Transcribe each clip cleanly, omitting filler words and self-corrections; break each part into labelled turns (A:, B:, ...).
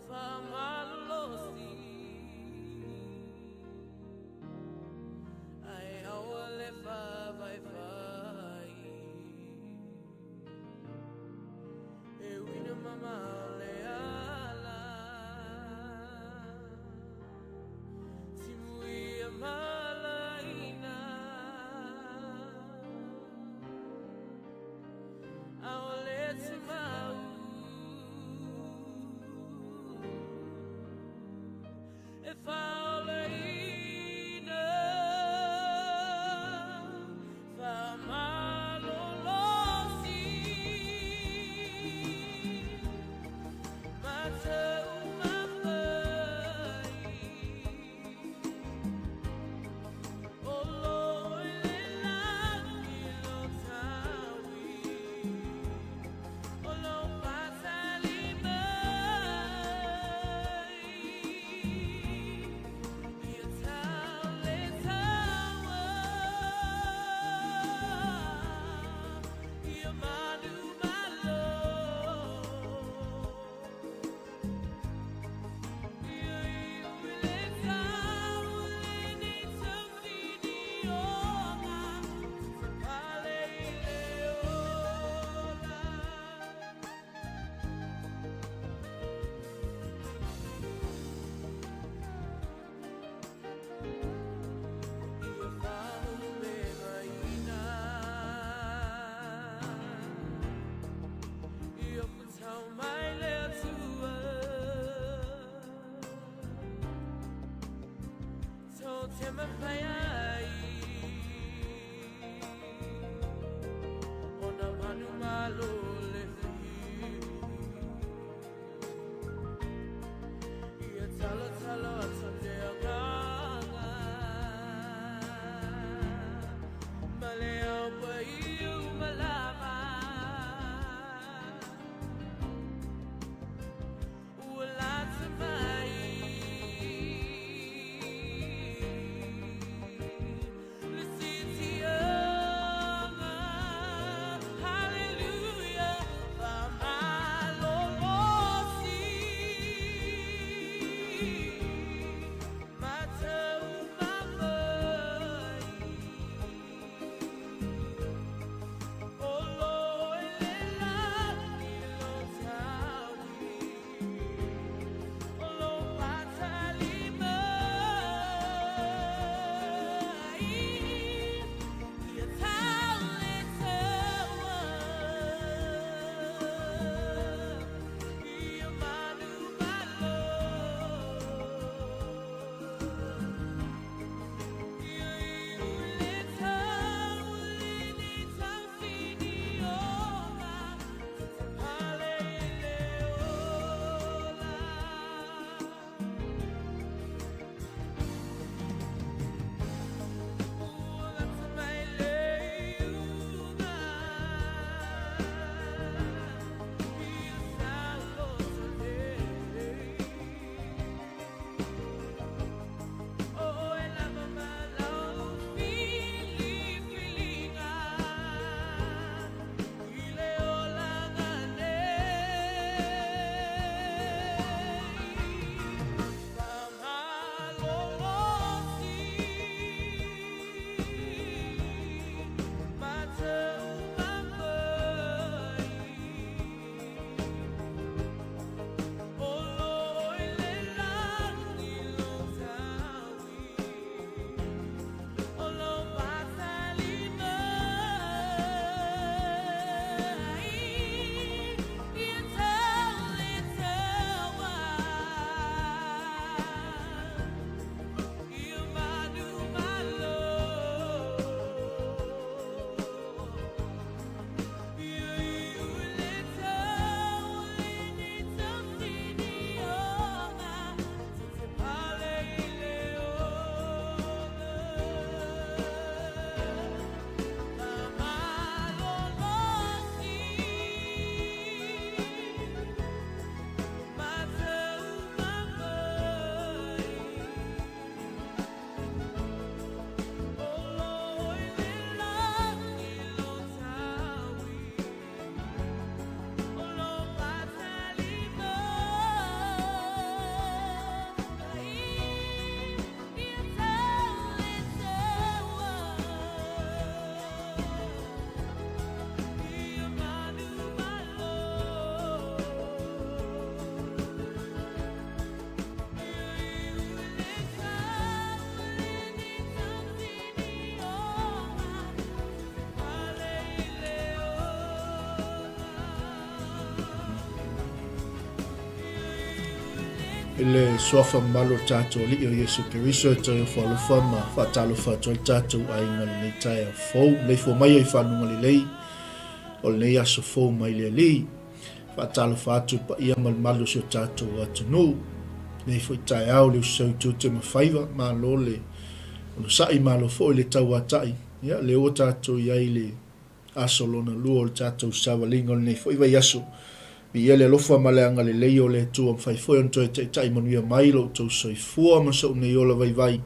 A: Whamalosi ai aua le whawai whai e wina mama le ala timui a malaina aua le tumau if I
B: I le Suafa mamalu o le tatou Alii o Iesu Keriso e toe ofo alofa ma faatalofa atu ai le tatou aiga i lenei taeao fou, maleifua mai ai i faguga lelei o lenei aso fou mai le Alii. Faatalofa atu i le paia ma le mamalu o si o tatou atunuu. Lenei foi taeao le uso i tiute ma faiva, malo le onosai, malo foi le tauatai. Ia, lea ua tatou i ai i le aso lona lua o le tatou savaliga o lenei foi vaiaso. Viia le alofa ma le agalelei o le Atua mafai foi ona toe taitai manuia mai lo outou soifua ma sou nei ola vaivai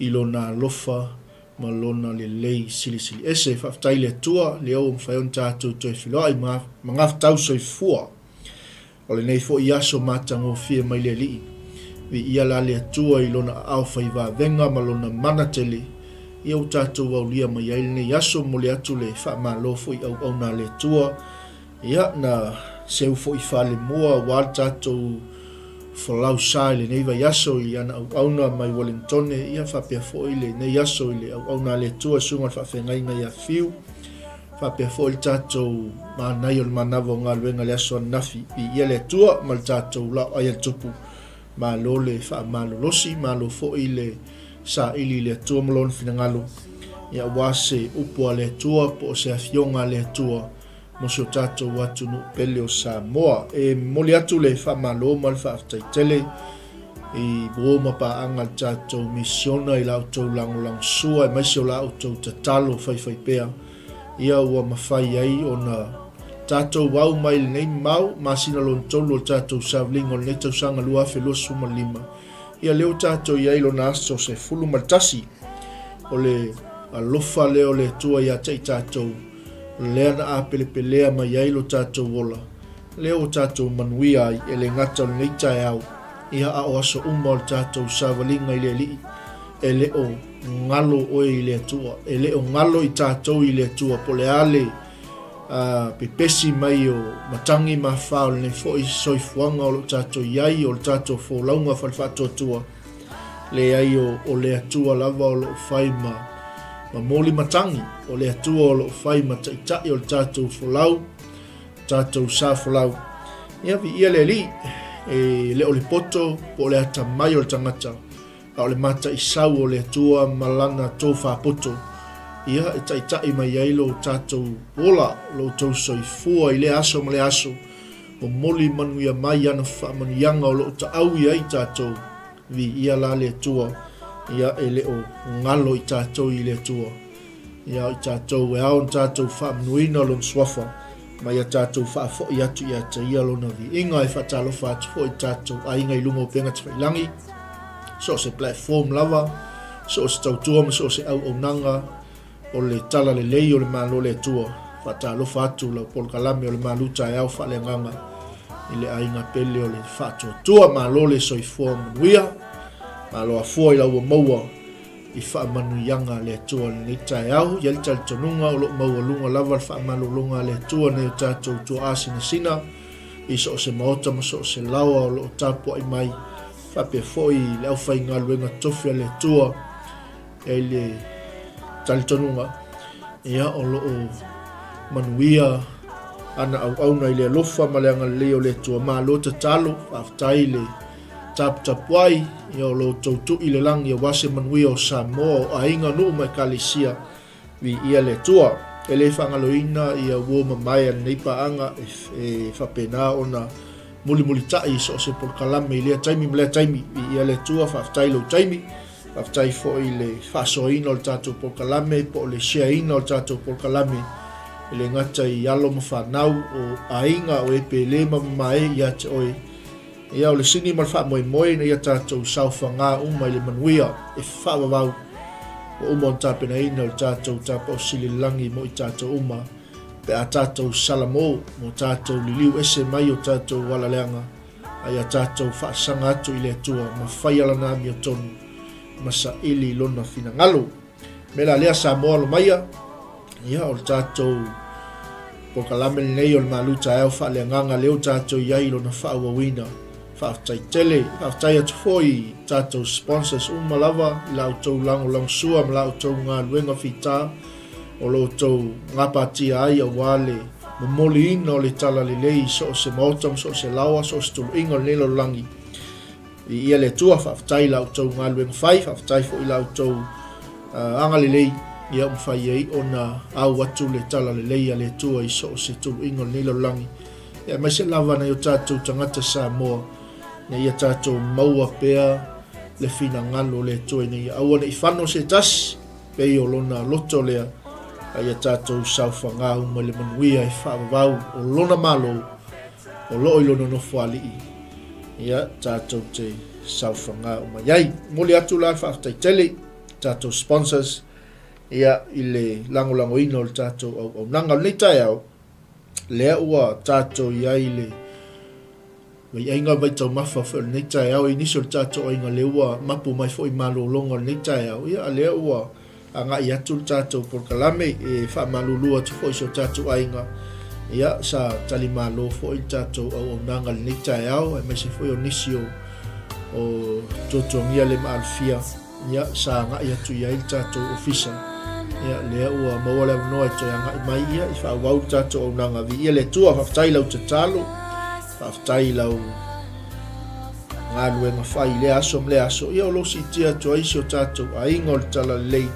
B: i Lona alofa ma Lona lelei silisili ese. Faafetai i le Atua lea ua mafai ona tatou toe feiloai ma magafetau soifua. O lenei foi aso matagofie mai le Alii. Viia la le Atua i Lona aao fai vavega ma Lona mana tele, ia ua tatou aulia mai ai lenei aso, momoli atu le faamalo foi i auauna a le Atua, ia na seu foi falemua aua le tatou folau sa i lenei vaiaso i ana auauna mai Ueligitone, ia faapea foi lenei aso i le auauna a le Atua, Susuga i le Faafeagaiga ia Fiu. Faapea foi le tatou manaia o le manava o galuega i le aso ananafi. Viia le Atua ma le tatou laoai a le Tupu. Malo le faamalolosi, malo foi le saili i le Atua ma Lona finagalo, ia aua se upu a le Atua po o se afioga a le Atua mo si o tatou atunuu pele o Samoa. E momoli atu le faamalo ma le faafetai tele i uo ma paaga a le tatou misiona i la outou lagolagosua aemaise o la outou tatalo faifaipea ia ua mafai ai ona tatou au mai lenei mau masina lona tolu o le tatou savaliga o lenei tausaga 2025. Ia lea ua tatou i ai lona aso 11 o le alofa lea o le Atua ia te i tatou, lea na apelepelea mai ai lo tatou ola, lea ua tatou manuia ai, e le gata o lenei taeao, ia a o aso uma o le tatou savaliga i le Alii. E le o galo oe i le Atua, e le o galo i tatou i le Atua, po o le a le pepesi mai o matagi ma afa o lenei foi soifuaga o lo o tatou i ai, o le tatou folauga falefaatuatua, leai o le Atua lava o lo o fai ma moli matagi, o le Atua o lo o fai ma taitai o le tatou folau, tatou sa folau. Ia viia le Alii, e le o le poto po o le atamai o le tagata, a o le mataisau o le Atua ma lana tofa poto, ia e taitai mai ai lo tatou ola, lo outou soifua i lea aso ma lea aso, momoli manuia mai ana faamanuiaga o lo o taau i ai tatou. Viia la le Atua, ia e le o galo i tatou i le Atua. Ia o i tatou e ao ona tatou faamanuina Lona Suafa, ma ia tatou faafoi atu ia te Ia Lona viiga. E faatalofa atu foi i tatou aiga i luga o upega tafailagi, so o se platform lava, so o se tautua ma so o se auaunaga o le talalelei o le Malo o le Atua. Faatalofa atu lau polokalame o le Malu Taeao Faaleagaga i le aiga pele o le Faatuatua. Malo le soifua manuia, malo afua i lau ua maua i faamanuiaga a le Atua i lenei taeao. I ai le talitonuga o lo o maualuga lava le faamalologa a le Atua nei o tatou tuaa sinasina i so o se maota ma so o se laoa o lo o tapuai mai, faapea foi i le aufaigaluega tofi a le Atua. I ai le talitonuga ia o lo o manuia ana auauna i le alofa ma le agalelei o le Atua. Malo tatalo, faafetai le taputapuai, ia o lo outou tui i le lagi aua se manuia o Samoa, o aiga, nuu ma ekalesia. Viia le Atua. E le faagaloina ia uo mamae a lenei paaga e faapena ona mulimulitai i so o se polokalame i lea taimi ma lea taimi. Viia le Atua, faafetai i lou taimi. Faafetai foi i le faasoaina o le tatou polokalame po o le share ina o le tatou polokalame e le gata i alo ma fanau o aiga o e pele ma mamae ia te oe. Ia o le sini ma le faamoemoe ina ia tatou saofaga uma i le manuia e faavavau ua uma ona tapenaina o le tatou Tapausili i le lagi mo i tatou uma pe a tatou salamo mo tatou liliu ese mai o tatou alaleaga a ia tatou faasaga atu i le Atua ma faia Lana amiotonu ma saili i Lona finagalo. Me la lea Samoa alo maia, ia o le tatou polokalame lenei o le Malu Taeao Faaleagaga lea ua tatou i ai i lona faaauauina. Faafetai tele. Faafetai atu foi i tatou sponsors uma lava i la outou lagolagosua ma la outou galuega fita o lo outou gapatia ai aua le momoliina o le talalelei i so o se maota ma so o se laoa, so o se toloiga o lenei lalolagi. Viia le Atua, faafetai i la outou galuega fai, faafetai foi i la outou agalelei ia ua mafai ai ona au atu le tala lelei a le Atua i so o se tuluiga o lenei lalolagi, ia aemaise lava nai o tatou tagata Samoa, ina ia tatou maua pea le finagalo o le Atua ina ia aua ne i fano se tasi, pei o lona loto lea, a ia tatou saofaga uma i le manuia e faavavau o lona Malo o lo o i lona Nofoalii, ia tatou te saofaga uma i ai. Momoli atu la le faafetai tele i tatou sponsors ia i le lagolagoina o le tatou auaunaga. O lenei taeao, lea ua tatou i ai i le vaiaiga vaitaumafa foi o lenei taeao, i nisi o le tatou aiga lea ua mapu mai foi i malologa o lenei taeao, ia a lea ua agai atu le tatou polokalame e faamalulu atu foi i si o tatou aiga, ia sa talimalo foi le tatou auaunaga i lenei taeao, aemaise foi o nisi o o tuatuagia le maalofia, ia sa agai atu i ai le tatou ofisa, ia lea ua maua le avanoa e toe agai mai ia i faaauau le tatou auaunaga. Viia le Atua, faafetai i lau tatalo, faafetai i lau galuega fai i lea aso ma lea aso, ia o lo o siitia atu ai si o tatou aiga o le Talalelei,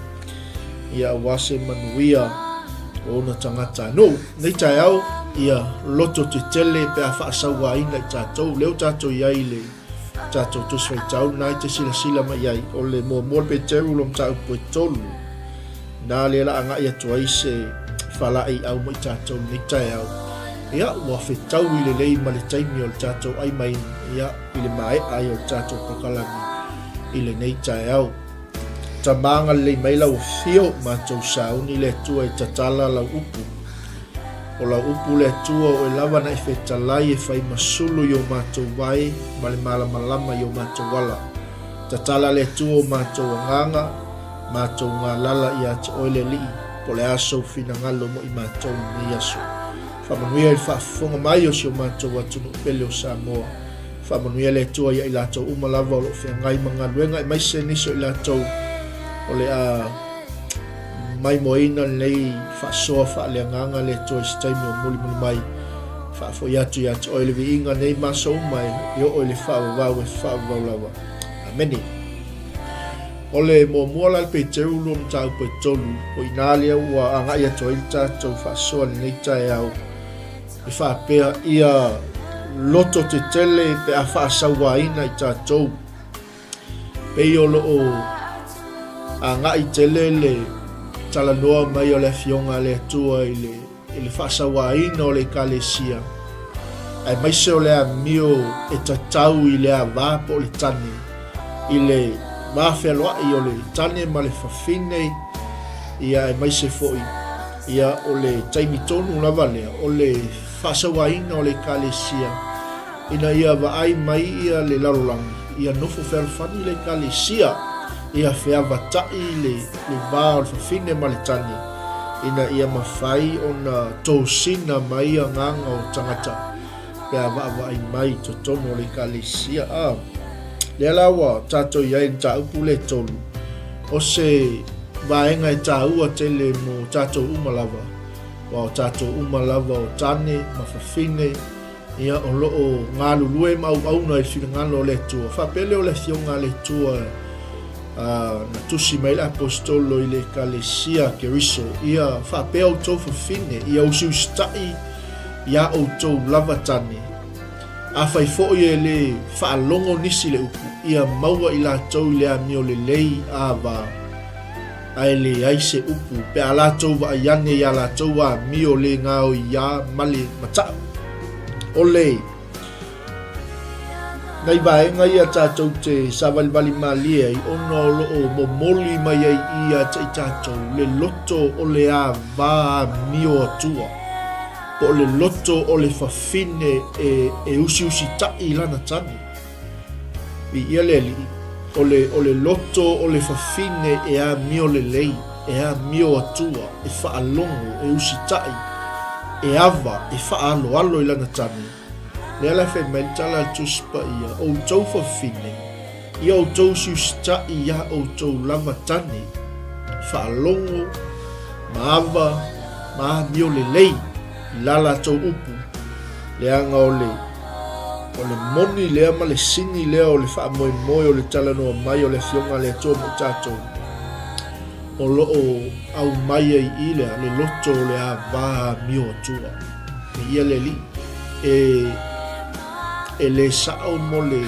B: ia aua se manuia o ona tagatanuu. Nei taeao, ia loto tetele pe a faasauaina i tatou, lea ua tatou i ai i le tatou Tusi Faitau lena e te silasila mai i ai, o le muamua o le Peteru lo mataupu e 3, na lea la agai atu ai se faalaeiau mo i tatou i lenei taeao. Ia, ua fetaui lelei ma le taimi o le tatou ai mai, ia, i le maea ai o le tatou polokalame i lenei taeao. Tama agalelei mai lau afio, matou sauni le Atua e tatala lau upu. O lau upu le Atua o oe lava na e fetalai e fai ma sulu i o matou vae ma le malamalama i o matou ala. Tatala le Atua o matou agaga, matou galala ia te oe le Alii, po o le a sou finagalo mo i matou i lenei aso. Faamanuia i le faafofoga mai o si o matou atunuu pele o Samoa. Faamanuia le Atua ia i latou uma lava o lo o feagai ma galuega aemaise nisi o i latou o le a maimoaina lenei faasoa faaleagaga le Atua i se taimi o mulimuli mai. Faafoi atu ia te oe le viiga nei ma aso uma e oo i le faavavau e faavavau lava. Amene. O le muamua la le Peteru lua mataupu e 3, o i ina lea ua agai atu ai le tatou faasoa i lenei taeao, e faapea ia loto tetele pe a faasauaina i tatou. Pei o lo o agai tele le talanoa mai o le Afioga a le Atua i le i le faasauaina o le Ekalesia, aemaise o le amio e tatau i le ava po o le tane, i le va fealoai o le tane ma le fafine, ia aemaise foi ia o le taimi tonu lava lea o le faasauaina o le Ekalesia, ina ia vaai mai ia le lalolagi, ia nofo fealofani le Ekalesia, ia feavata'i le le va o le fafine ma le tane, ina ia mafai ona tosina mai agaga o tagata pe a vaavaai mai i totonu o le Ekalesia. A lea la ua tatou i ai i le mataupu lea e 3, o se vaega e taua tele mo tatou uma lava, aua o tatou uma lava o tane ma fafine, Ia, o lo o galulue ma auauna i le finagalo o le Atua. Faapea lea o le Afioga a le Atua na tusi mai le Aposetolo i le Ekalesia a Keriso, ia faapea outou fafine, ia usiusitai iā outou lava tane. Afai foi e le faalogo nisi le upu, ia maua i latou i le amio lelei ava, ae leai se upu pe a latou vaai ane i a latou amio le gaoiā ma le mataʻu. O le nai vaega ia tatou te savalivali malie ai ona o lo o momoli mai ai ia te i tatou le loto o le ava amio atua po o le loto o le fafine e, e usiusitaʻi i lana tane. Viia le Alii, o le, o le loto o le fafine e amio lelei, e amio atua, e faalogo, e usitai, e ava, e faaaloalo i lana tane. Lea la e fai mai le tala a le Tusi Paia, Outou fafine, ia outou usiusitai iā outou lava tane, faalogo, ma ava, ma amio lelei i la latou upu, leaga o le. O le moni lea ma le sini lea o le faamoemoe o le talanoa mai o le Afioga a le Atua mo i tatou, o lo o aumai ai i lea le loto o le ava amio atua. Viia le Alii. E, e le sao mo le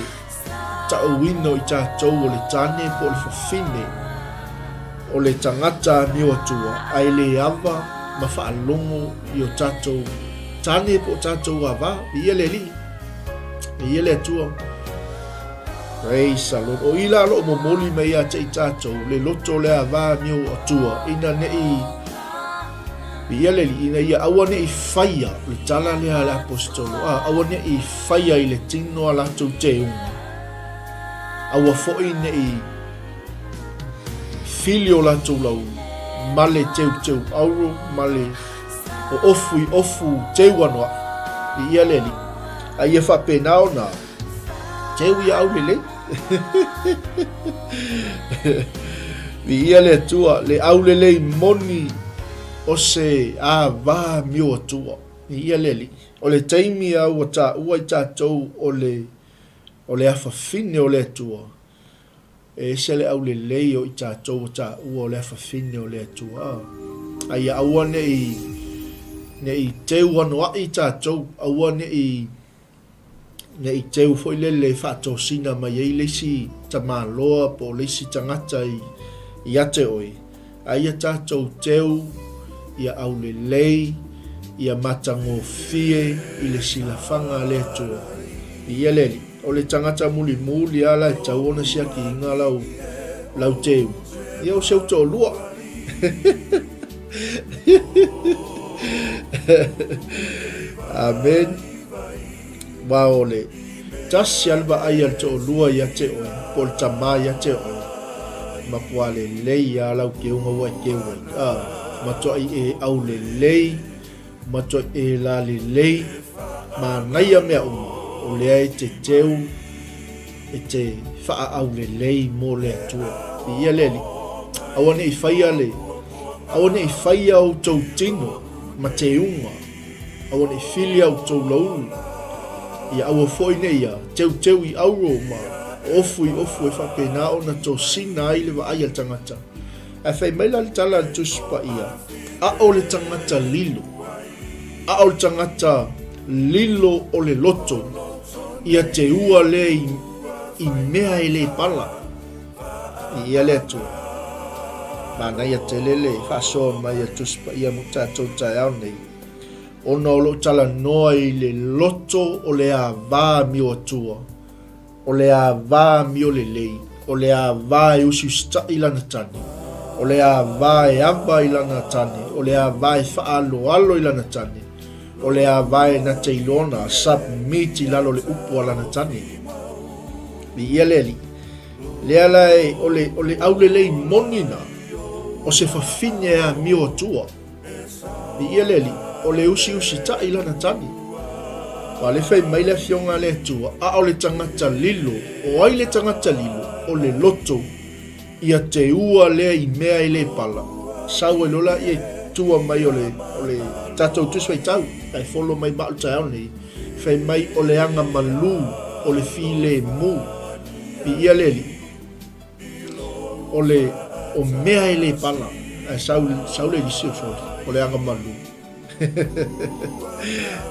B: ta'uina o i tatou o le tane po o le fafine o le tagata amio atua, ae le ava ma faalogo i o tatou tane po o tatou ava. Viia le Alii. Viia le Atua. Praise the Lord. O i la lo o momoli mai ia te i tatou le loto o le ava amio atua ina ne'i Viia le Alii, ina ia aua ne'i faia le tala lea a le Aposetolo, a, aua ne'i faia i le tino a latou teuga, aua foi ne'i fili o latou laulu, ma le teuteu auro, ma le oofu i ofu teu anoa'i. Viia le Alii. A ia faapena ona teu ia aulelei. Viia le Atua, le aulelei moni o se ava amio atua. Viia le Alii. O le taimi a ua taua i tatou o le o le afafine o le Atua, e ese le aulelei o i tatou ua taua o le afafine o le Atua. A ia aua ne'i ne'i teu anoa'i tatou, aua ne'i Ne i teu foi lele e faatosina mai ai le isi tamaloa po o le isi tagata ia te oe, a ia tatou teu ia aulelei, ia matagofie i le silafaga a le Atua. Viia le Alii. O le tagata mulimuli lava la e tatau ona siakiina lau, lau teu, ia o si ou toalua. Amen. Aua o le tasi lava le vaai a le toalua ia te oe, po o le tama ia te oe, matua lelei lava lau keuga ua e keu ai. A, matuai e aulelei, matuai e lalelei, manaia mea uma, o lea e te teu, e te faaaulelei mo le Atua. Viia le Alii. Aua ne i faia le, aua ne i faia outou tino ma teuga Aua ne i fili a outou laulu, ia aua foi ne i teuteu i auro ma ofu i ofu e faapena ona tosina ai le vaai a le tagata. Ae fai mai la le tala a le Tusi Paia, A o le tagata lilo, a o le tagata lilo o le loto, ia teua lea i, i mea e le pala. Viia le Atua. Manaia tele le faasoa mai a le Tusi Paia mo tatou taeao nei, ona o lo o talanoa i le loto o le ava amio atua, o le ava amio lelei, o le ava e usiusitai i lana tane, o le ava e ava i lana tane, o le ava e faaaloalo i lana tane, o le ava e na te iloa ona submit i lalo o le upu a lana tane. Viia le Alii. Lea la e, o le, o le aulelei moni na, o se fafine e amio atua. Viia le Alii, o le usiusitaʻi lana tani. Ua le fai mai le Afioga a le Atua, a o le tagata lilo, o ai le tagata lilo? O le loto, ia teua lea i mea e le pala. Sau ai loa laia i tua mai o le, o le tatou Tusi Faitau, ae folo mai ma au le taeao nei, fai mai o le aga malū, o le filemu. Viia le Alii. O le o mea e le pala, ae sau, sau le lisi o soli, o le aga malū.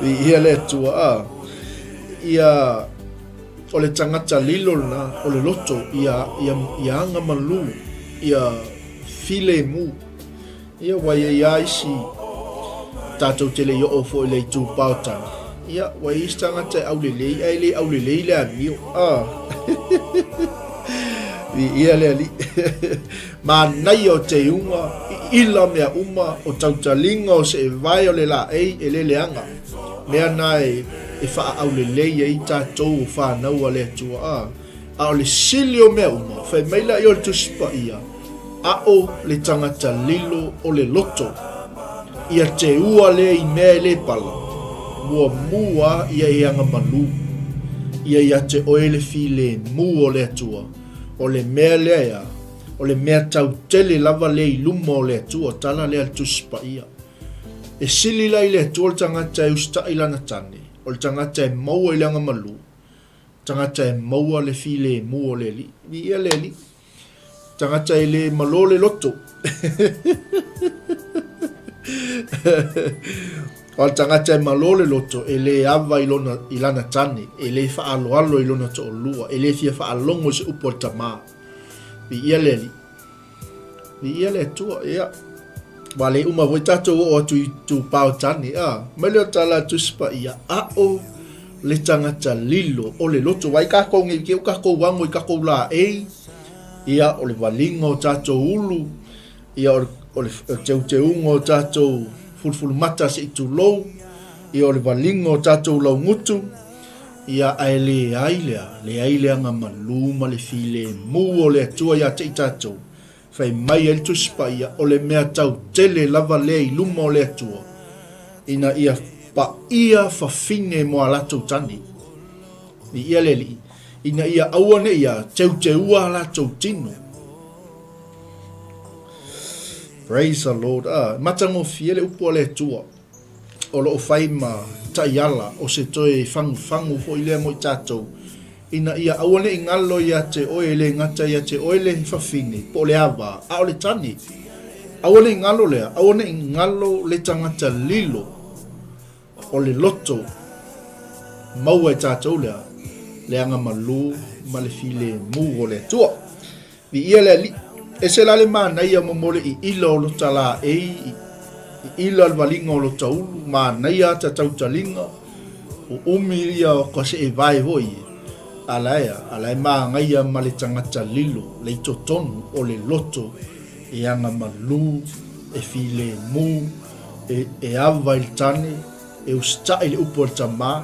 B: Viia le Atua. A, ia, o le tagata lilo lena, o le loto, ia, ia, ia aga malū, ia filemu. Ia, ua i ai lava isi, tatou te le i oo foi i le itupa o tane. Ia, ua i ai isi tagata e aulelei, ae le aulelei le amio. Ah. Viia le Alii. Manaia o teuga, iila mea uma, o tautaliga o seevae o le laei e le leaga. Mea na e, e faaaulelei ai tatou o fanau a le Atua. Ah. A o le sili o mea uma, fai mai laia o le Tusi Paia, A o le tagata lilo o le loto, ia teua lea i mea e le pala, muamua ia e aga malū, ia ia te oe le filemu o le Atua, o le mea lea ea, o le mea tautele lava lea i luma o le Atua, tala lea a le Tusi Paia. E sili la i le Atua le tagata e usitaʻi lana tane, o le tagata e maua i le aga malū. tagata e maua le filemu o le Alii. Viia le Alii. Tagata e le malo le loto. O le tagata e malo le loto, e le ava i, lona, i lana tane, e le faaaloalo i lona toalua, e le fia faalogo i se upu a le tamā. Viia le Alii. Viia le Atua, ia. Ua le uma foi tatou oo atu i itupa o tane, a. Mai lea o tala a Tusi Paia, a'o le tagata lilo o le loto. Vai kākou nei ke u kākou ago i kākou laei, ia, o le valiga o tatou ulu, ia, o le, o le teuteuga o tatou fulufulumata se i tulou, ia, o le valiga o tatou laugutu, ia, ae leai lea, leai le agamalu ma le filemu o le Atua ia te i tatou. Fai mai ai le Tusi Paia, o le mea tau tele lava lea i luma o le Atua, ina ia paia fafine mo a latou tane. Viia le Alii, ina ia aua ne i a teuteua a latou tino. Praise the Lord. Ah, matagofie le upu a le Atua o lo o fai ma taiala o se toe fagufagu foi lea mo i tatou, ina ia aua ne i galo ia te oe, e le gata ia te oe le fafine, po o le ava, a o le tane. Aua ne i galo lea, aua ne i galo le tagata lilo o le loto maua e tatou lea, le agamalu ma le filemu o le Atua. Viia le Alii. Ese la le manaia mo le iila o lota laei, iila le valiga o lota ulu, manaia ata tautaliga, uumi ia o ka seevae foi e, a la ea, a la e magaia ma le tagata lilo, le itotonu o le loto e agamalu, e filemu, e, e ava i le tane, e usitai le upu a le tamā,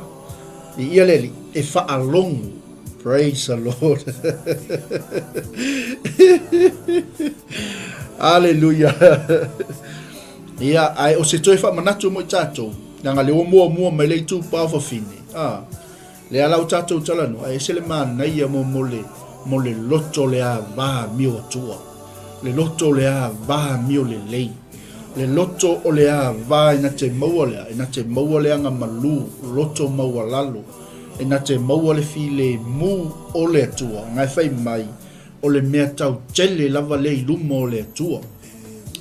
B: viia le Alii, e faalogo, praise the Lord. Aleluia. Ia, ae o se toe faamanatu mo i tatou, leaga le ua muamua mai le itupa o fafine, a, lea la ua tatou talanoa, ae ese le manaia mo, mo le, mo le loto le ava amio atua, le loto le ava amio lelei, le loto o le ava e na te maua lea, e na te maua le agamalu, loto maualalo, e na te maua le filemu o le Atua, na e fai mai, o le mea tau tele lava lea i luma o le Atua.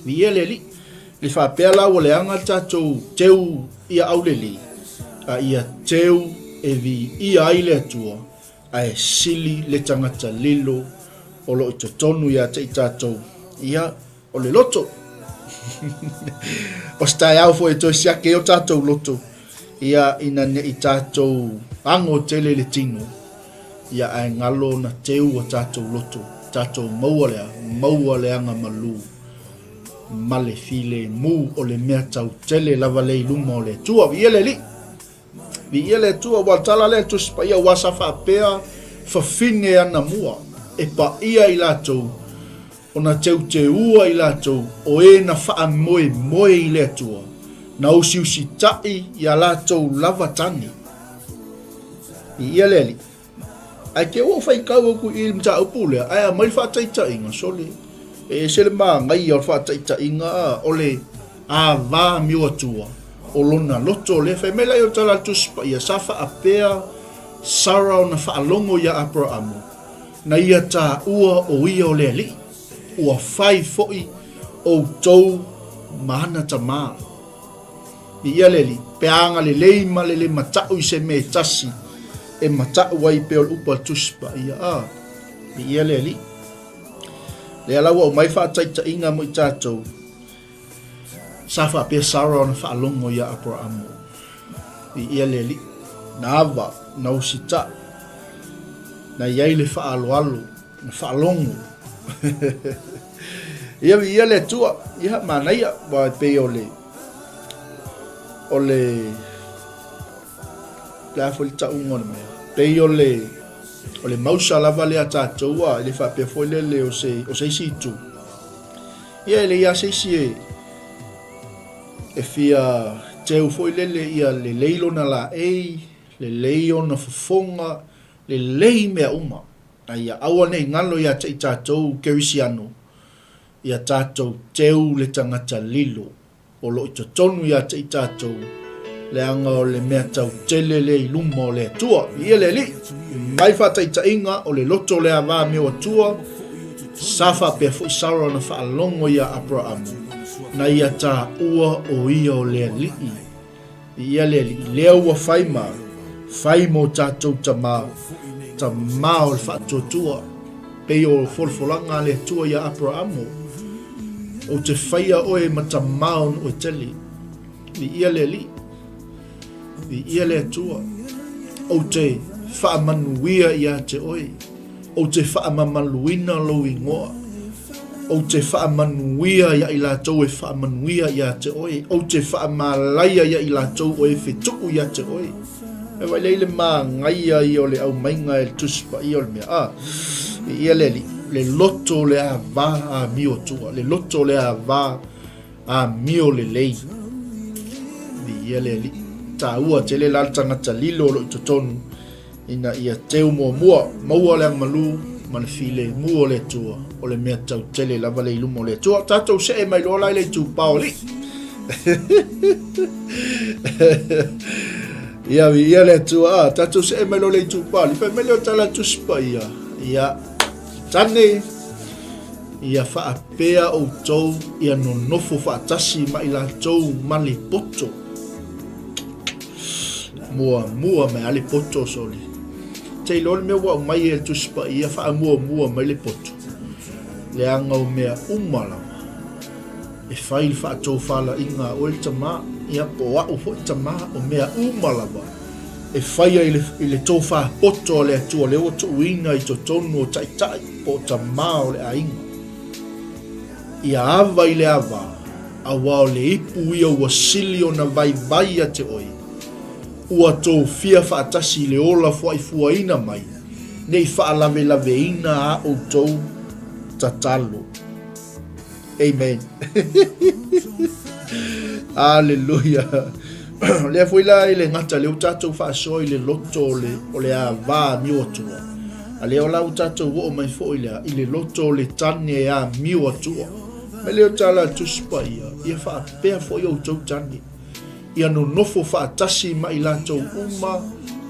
B: Viia le Alii. Le faapea la ua leaga le tatou teu ia aulelei, a ia teu e viia ai le Atua, ae sili le tagata lilo o lo o i totonu ia te i tatou, ia, o le loto. O se taeao foi e toe siaki ai o tatou loto, ia, ina ne i tatou ago tele i le tino, ia, ae galo ona teu o tatou loto, tatou maua lea, maua le agamalu ma le filemu o le mea tau tele lava lea i luma o le Atua. Viia le Alii! Viia le Atua, ua tala lea Tusi Paia, ua sa faapea fafine anamua e paia i latou, ona teuteua i latou o e na faamoemoe i le Atua, na usiusitaʻi iā latou lava tane. Viia le Alii. Ae te ua ou faitau atu i le mataupu lea, ae aumai le faataitaiga, sole, e ese le manaia o le faataitaiga o le ava mioatua o lona loto lea. Fai mai la i o tala a le Tusi Paia, sa faapea Sara ona faalogo iā Aperaamu, na ia taua o ia o le Alii, ua fai foi outou ma ana tamā. Viia le Alii, pe a agalelei ma le le mataʻu i se mea e tasi e mataʻu ai pea o le upu a le Tusi Paia. A, viia le Alii. Lea la ua aumai faataitaiga mo i tatou, sa faapea Sara ona faalogo iā Aperaamu. Viia le Alii, na ava, na usitaʻi, na i ai le faaaloalo, na faalogo. Ia viia le Atua, ia manaia, ua e pei o le, o le, le a foi le tauga o le mea, pei o le, o le mausa lava lea a tatou a, e le faapea foi lele o se, o se isi itu. Ia e leai lava se isi e, e fia teu foi lele ia lelei lona laei, lelei ona fofoga, lelei mea uma. A ia aua ne i galo ia te i tatou Kerisiano, ia tatou teu le tagata lilo o lo o i totonu ia te i tatou Leaga o le mea tautele lea i luma o le Atua. Viia le Alii! Mai faataitaiga o le loto o le ava amio Atua, sa faapea foi Sara ona faalogo ia Aperaamu, na ia taua o ia o le Alii. Viia le Alii, lea ua fai ma fai mo tatou tama, tama o le faatuatua, pei o folafolaga a le Atua ia Aperaamu, Ou te faia oe ma tama o nuu e tele. Viia le Alii, viia le Atua, ou te faamanuia ia te oe, ou te faamamaluina lou igoa, ou te faamanuia ia i latou e faamanuia ia te oe, ou te faamalaia ia i latou o e fetuu ia te oe. E vaai lea i le magaia ia o le aumaiga e le Tusi Paia o le mea. Ah, viia le Alii, le loto o le ava amio atua, le loto o le ava Amio lelei. Viia le Alii. Taua tele la le tagata lilo o lo o i totonu ina ia teu muamua, maua le agamalu ma le filemu o le Atua, o le mea tau tele lava le i luma o le Atua. Tatou see mai loa la i le itupa o Alii. Ia, viia le Atua. Ah, tatou see mai loa le itupa o Alii. Fai mai lea o tala Tusi Paia. Ia, tane. Ia faapea outou ia nonofo faatasi ma i latou ma le poto. Muamua mai a le poto soli. Te iloa le mea ua aumai e le Tusi Paia faamuamua mai le poto. Leaga o mea uma lava e fai le faatofalaiga a oe le tama, ia po o au foi tama, o mea uma lava e faia i le, i le tofa poto a le Atua lea ua tuuina i totonu o taitai po o tama o le aiga. Ia ava i le ava, aua o le ipu ia ua sili ona vaivai ia te oe, ua tofia faatasi i le ola fuaifuaina mai, ne i faalavelaveina a outou tatalo. Amen. Aleluia. Lea foi la i le gata lea ua tatou faasoa i le loto o le, o le ava amio atua. A lea la ua tatou oo mai foi lea i le loto o le tane e amio atua. Mai lea o tala a Tusi Paia, ia faapea foi outou tane. Ia nonofo faatasi ma i latou uma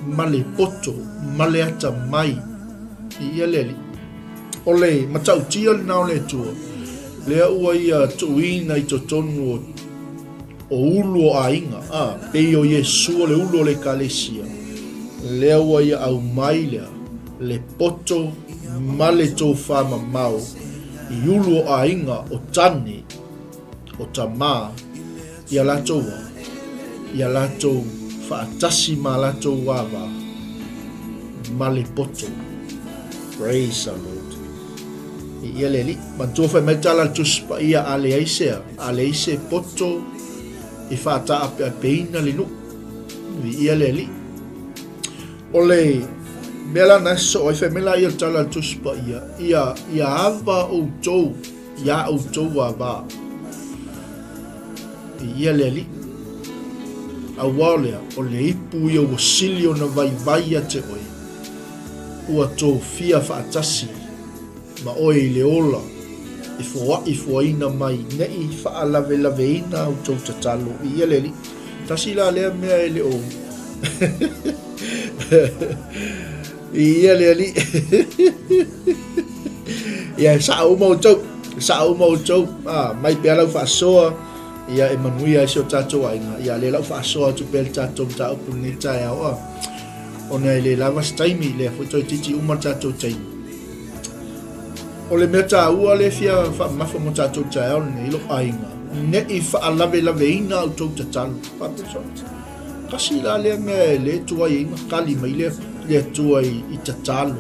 B: ma le poto ma le atamai. Viia le Alii. O le matautia lena o le Atua, lea ua ia tuuina i totonu o, o ulu o aiga, a, pei o Iesu o le ulu o le Ekalesia, lea ua ia aumai lea, le poto ma le tofā mamao i ulu o aiga o tane, o tamā, Ia latou wa, ia latou faatasi ma latou ava ma le poto. Praise the Lord. Viia le Alii. Manatua fai mai tala a le Tusi Paia, a leai se a, a leai se poto e faataapeapeina le nuu. Viia le Alii. O le mea la na sosoo ai, fai mai laia o le tala a le Tusi Paia, ia, ia ava outou iā outou ava. Viia le Alii. Aua o lea, o le ipu ia ua sili ona vaivai ia te oe, ua tofia faatasi ma oe i le ola e foai foaina mai ne i faalavelaveina outou tatalo. Viia le Alii. Tasi la lea mea e le o Viia le Alii. Ia, e sao uma outou. E sao uma outou. Ah, mai pea lau faasoa, ia e manuia ai si o tatou aiga. Ia, lea lau faasoa atu pea le tatou mataupu lenei taeao. Ah, ona e le lava se taimi, lea foi toeitiiti uma le tatou taimi. O le mea taua lea e fia faamamafa mo tatou taeao lenei, lou aiga, ne i faalavelaveina a outou tatalo. Faapea soo. Tasi la lea mea e le tuai ai ma kali mai le, le Atua i, i tatalo.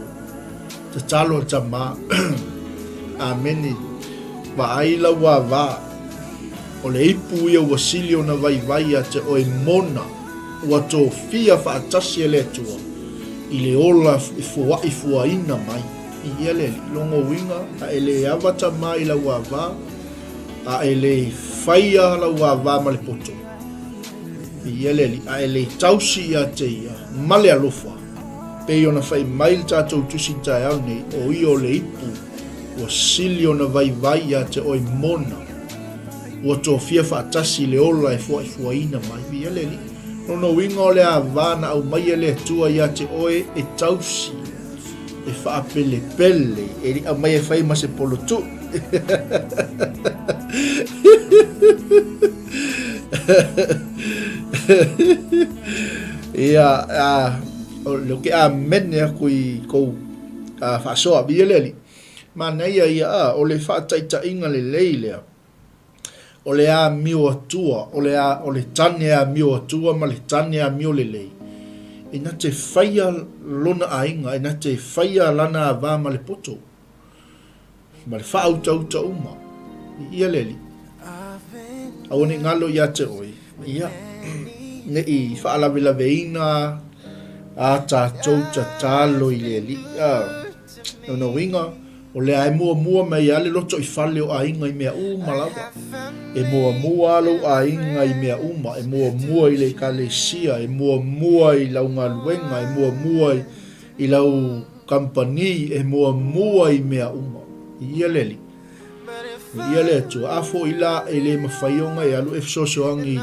B: Tatalo a tama. Amene. Vaai lau ava. O le ipu ia ua sili ona vaivai ia te oe mona ua tofia faatasi e le Atua i le ola e foai fuaina mai. Viia le Alii. Logo uiga, a e le ava tama i lau ava, a e le faia lau ava ma le poto. Viia le Alii, a e le tausi ia te ia ma le alofa, pei ona fai mai le tatou Tusi taeao nei, o ia o le ipu ua sili ona vaivai ia te oe mona, ua tofia faatasi le ola e foaifuaina mai. Viia le Alii. Lona uiga o le ava na aumai e le Atua ia te oe e tausi, e faapelepele, e le aumai e fai ma se polotuʻu. Ia, a, o le ke amene aku i kou faasoa, viia le Alii. Manaia ia, a, o le faataitaiga lelei lea. O le amio atua, o le, o le tane amio atua ma le tane amio lelei, e na te faia lona aiga, e na te faia lana ava ma le poto, ma le faautauta uma. Viia le Alii. Aua ne i galo ia te oe, ia, ne i faalavelaveina a tatou tatalo i le Alii. A, lona uiga, o lea e muamua mai lava le lotoifale o aiga i mea uma lava. E muamua lava lou aiga i mea uma, e muamua i le ekalesia, e muamua i lau galuega, e muamua i lau kamupani, e muamua i mea uma. Viia le Alii. Viia le Atua. A foi la e le mafai ona e alu e fesoasoani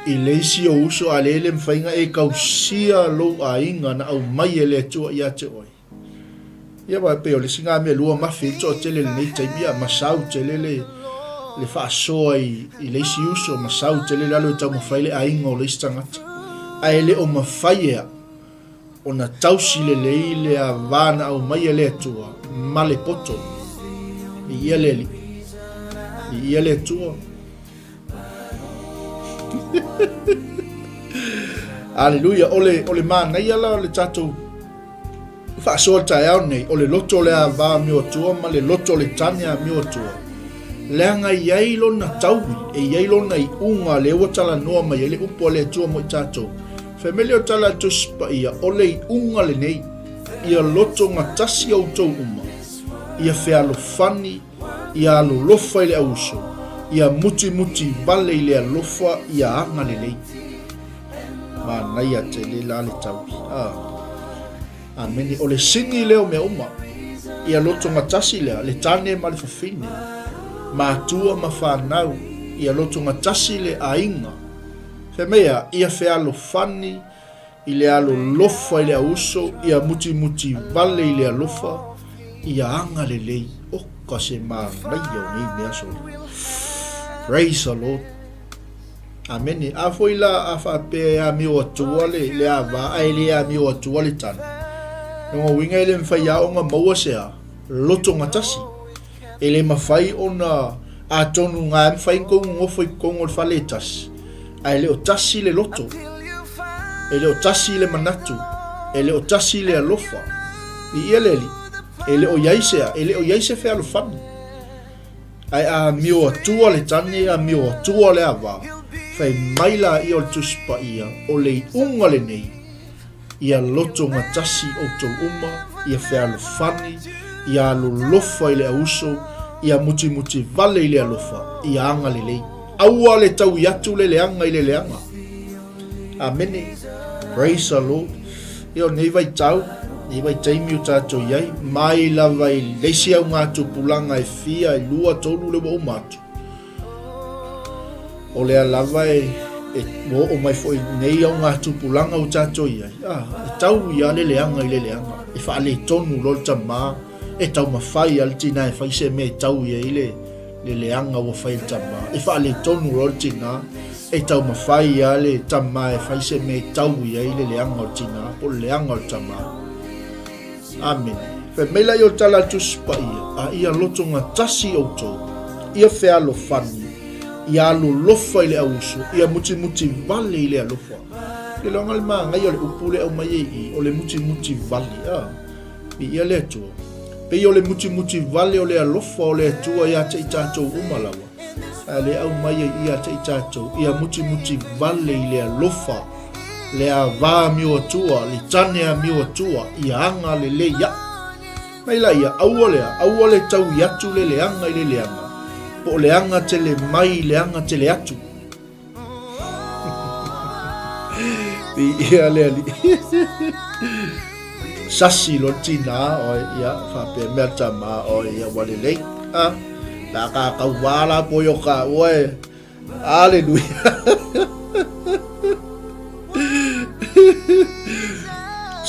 B: i le isi ou uso, a lea e le mafai ona e tausia lou aiga na aumai e le Atua ia te oe. Ia aua e pei o le isi na mea lua mafi ai le toatele i lenei taimi, ia ma sau tele le le faasoa i i le isi uso, ma sau tele le alu e taumafai le aiga o le isi tagata. Ae le o mafai ea ona tausi lelei le ava na aumai e le Atua ma le poto. Viia le Alii. Viia le Atua. Aleluia. O le, o le manaia la o le tatou faasoa le taeao nei, o le loto o le ava amio atua ma le loto o le tane amio atua. Leaga e i ai lona taui, e i ai lona iuga, lea ua talanoa mai ai le upu a le Atua mo i tatou. Fai mai lea o tala a le Tusi Paia, o le iuga lenei, ia lotogatasi outou uma, ia fealofani, ia alolofa i le auuso, ia mutimuti vale i le alofa, ia agalelei. Manaia tele la le taui. Ah. Amene. O le sini lea o mea uma. Ia lotogatasi lea, le tane ma le fafine, matua ma fanau, ia lotogatasi le aiga. Fai mai a, ia fealofani i le alolofa i le auuso, ia mutimuti vale i le alofa, ia agalelei. Oka se manaia o nei mea sole. Praise the Lord. Amene. A foi la a faapea e amio atua le, le ava, ae le amio atua le tane. Lona uiga e le mafai lava ona maua se a, lotogatasi. E le mafai ona, atonu na e mafai ona tou nonofo i totonu o le fale e tasi, ae le o tasi le loto, e le o tasi le manatu, e le o tasi le alofa. Viia le Alii. E le o i ai se a, e le o i ai se fealofani. Ae a amio atua le tane, amio atua le ava, fai mai laia o le Tusi Paia, o le iuga lenei, Ia lotogatasi outou uma, ia fealofani, ia alolofa i le auuso, ia mutimuti vale i le alofa, ia agalelei. Aua le taui atu le leaga i le leaga. Amene. Praise the Lord. Ia o nei vaitau, nei vaitaimi o tatou i ai, mai lava i le isi augatupulaga e fia, e lua, tolu le ua uma atu. O lea lava e, e ua oo mai foi nei augatupulaga ua tatou i ai, a, e tau ia le leaga i le leaga, e faaletonu loa le tamā, e taumafai lava le tinā e fai se mea e tau i ai le, le leaga ua fai e le tamā, e faaletonu loa le tinā, e taumafai lava le tamā e fai se mea e tau i ai le leaga o le tinā, po o le leaga o le tamā. Amene. Fai mai laia o le tala a le Tusi Paia, a ia lotogatasi outou, ia fealofani, ia alolofa i le auuso, ia mutimuti vale i le alofa. Iloga le manaia o le upu lea e aumai ai i i, o le mutimuti vale, a. Viia le Atua. Pei o le mutimuti vale o le alofa o le Atua ia te i tatou uma lava, a lea aumai ai ia te i tatou, ia mutimuti vale i le alofa, le ava amio atua, le tane amio atua, ia aga lelei aʻu. Mai laia, aua lea, aua le taui atu le leaga i le leaga, po o le aga tele mai i le aga tele atu. Viia le Alii. Sasi loa le tinā oe, ia, faapea mea le tamā oe, ia, ua lelei. A, la ka kauvā la poi o ka ua e. Aleluia.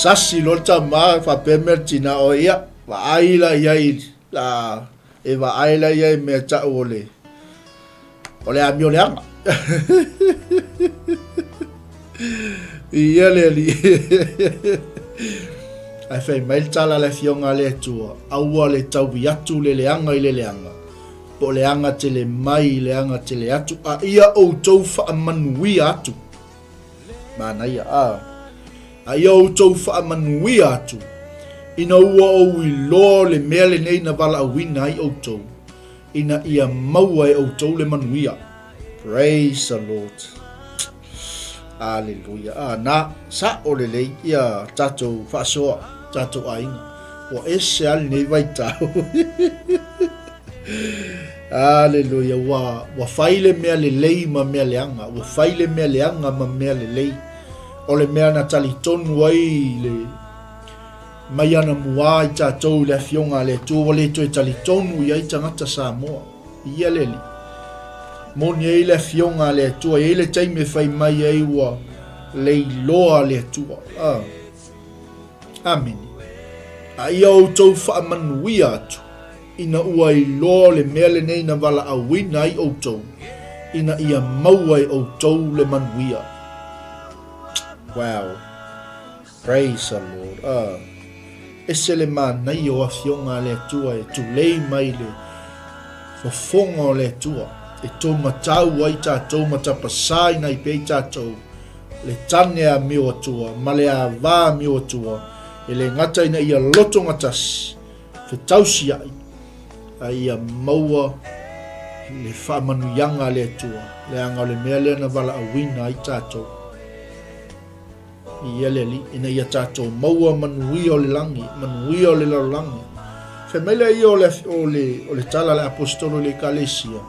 B: Sasi loa le tama faapea mea le tina o ia, vaai la i ai la e vaai la i ai mea tau o le o le amio leaga. Ia le alii. Ae fai mai le tala a le Afioga a le Atua, aua le taui atu le leaga i le leaga, po o le aga tele mai i le aga tele atu, a ia outou faamanuia atu. Manaia, a. A ia outou faamanuia atu, ina ua ou iloa le mea lenei na valaauina ai outou, ina ia maua e outou le manuia. Praise the Lord. Aleluia. A, na, sa'o lelei ia tatou faasoa, tatou aiga. Ua ese lava lenei vaitau. Aleluia. Ua, ua fai le mea lelei ma mea leaga. Ua fai le mea leaga ma mea lelei. O le mea na talitonu ai le mai anamua i tatou i le Afioga a le Atua, ua le toe talitonu i ai tagata Samoa. Ia le Alii. Moni ai le Afioga a le Atua, e i ai le taimi e fai mai ai ua leiloa le Atua. Ah. Amene. A ia outou faamanuia atu, ina ua iloa le mea lenei na valaauina ai outou, ina ia maua e outou le manuia. Wow. Praise the Lord. Ah. Ese le manaia o Afioga a le Atua e tulei mai le fofoga o le Atua e tōmatau ai tatou ma tapasaina ai pea i tatou le tane amio Atua ma le ava amio Atua e le gata ina ia lotogatasi fetausiai a ia maua le faamanuiaga a le Atua leaga o le mea lea na valaauina ai tatou. Ia le Alii, ina ia tatou maua manuia o le lagi, manuia o le lalolagi. Fai mai lea ia o le, o le, o le tala a le aposetolo i le Ekalesia,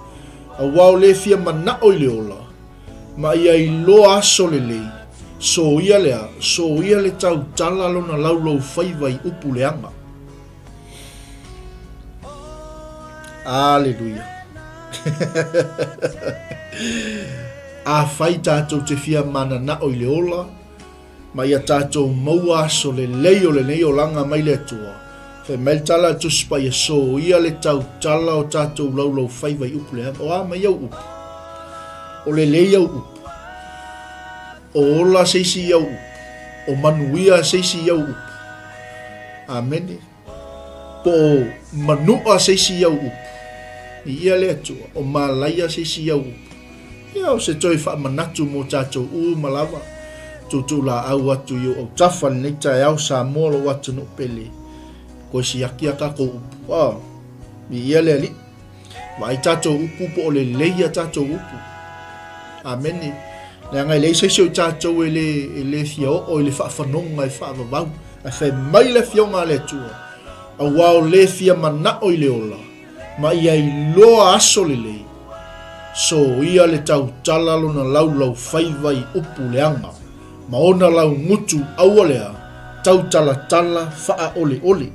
B: Auā o le fia manao i le ola, ma ia iloa aso lelei, soia lea, soia le tautala lona laulaufaiva i upu leaga. Aleluia. Afai tatou te fia mananao i le ola, ma ia tatou maua aso lelei o lenei olaga mai le Atua, fai mai le tala a le Tusi Paia, soia le tautala o tatou laulaufaiva i upu leaga. O a mai au upu? O lelei au upu. O ola se isi i au upu. O manuia se isi i au upu. Amene. Po o manua se isi i au upu. Viia le Atua. O malaia se isi i au upu. Ia, o se toe faamanatu mo tatou uma lava. Tuutuulaau atu i ou autafa lenei taeao Samoa lou atunuu pele. Koe siaki a tatou upu. Ah, viia le Alii. Vaai tatou upu po o lelei a tatou upu. Amene. Leaga e leai se isi o i tatou e le, e le fia oo i le faafanoga e faavavau. Ae fai mai le Afioga a le Atua, auā o le fia manao i le ola, ma ia iloa aso lelei, soia le tautala lona laulaufaiva i upu leaga, ma ona laugutu aua lea tautalatala faaoleole.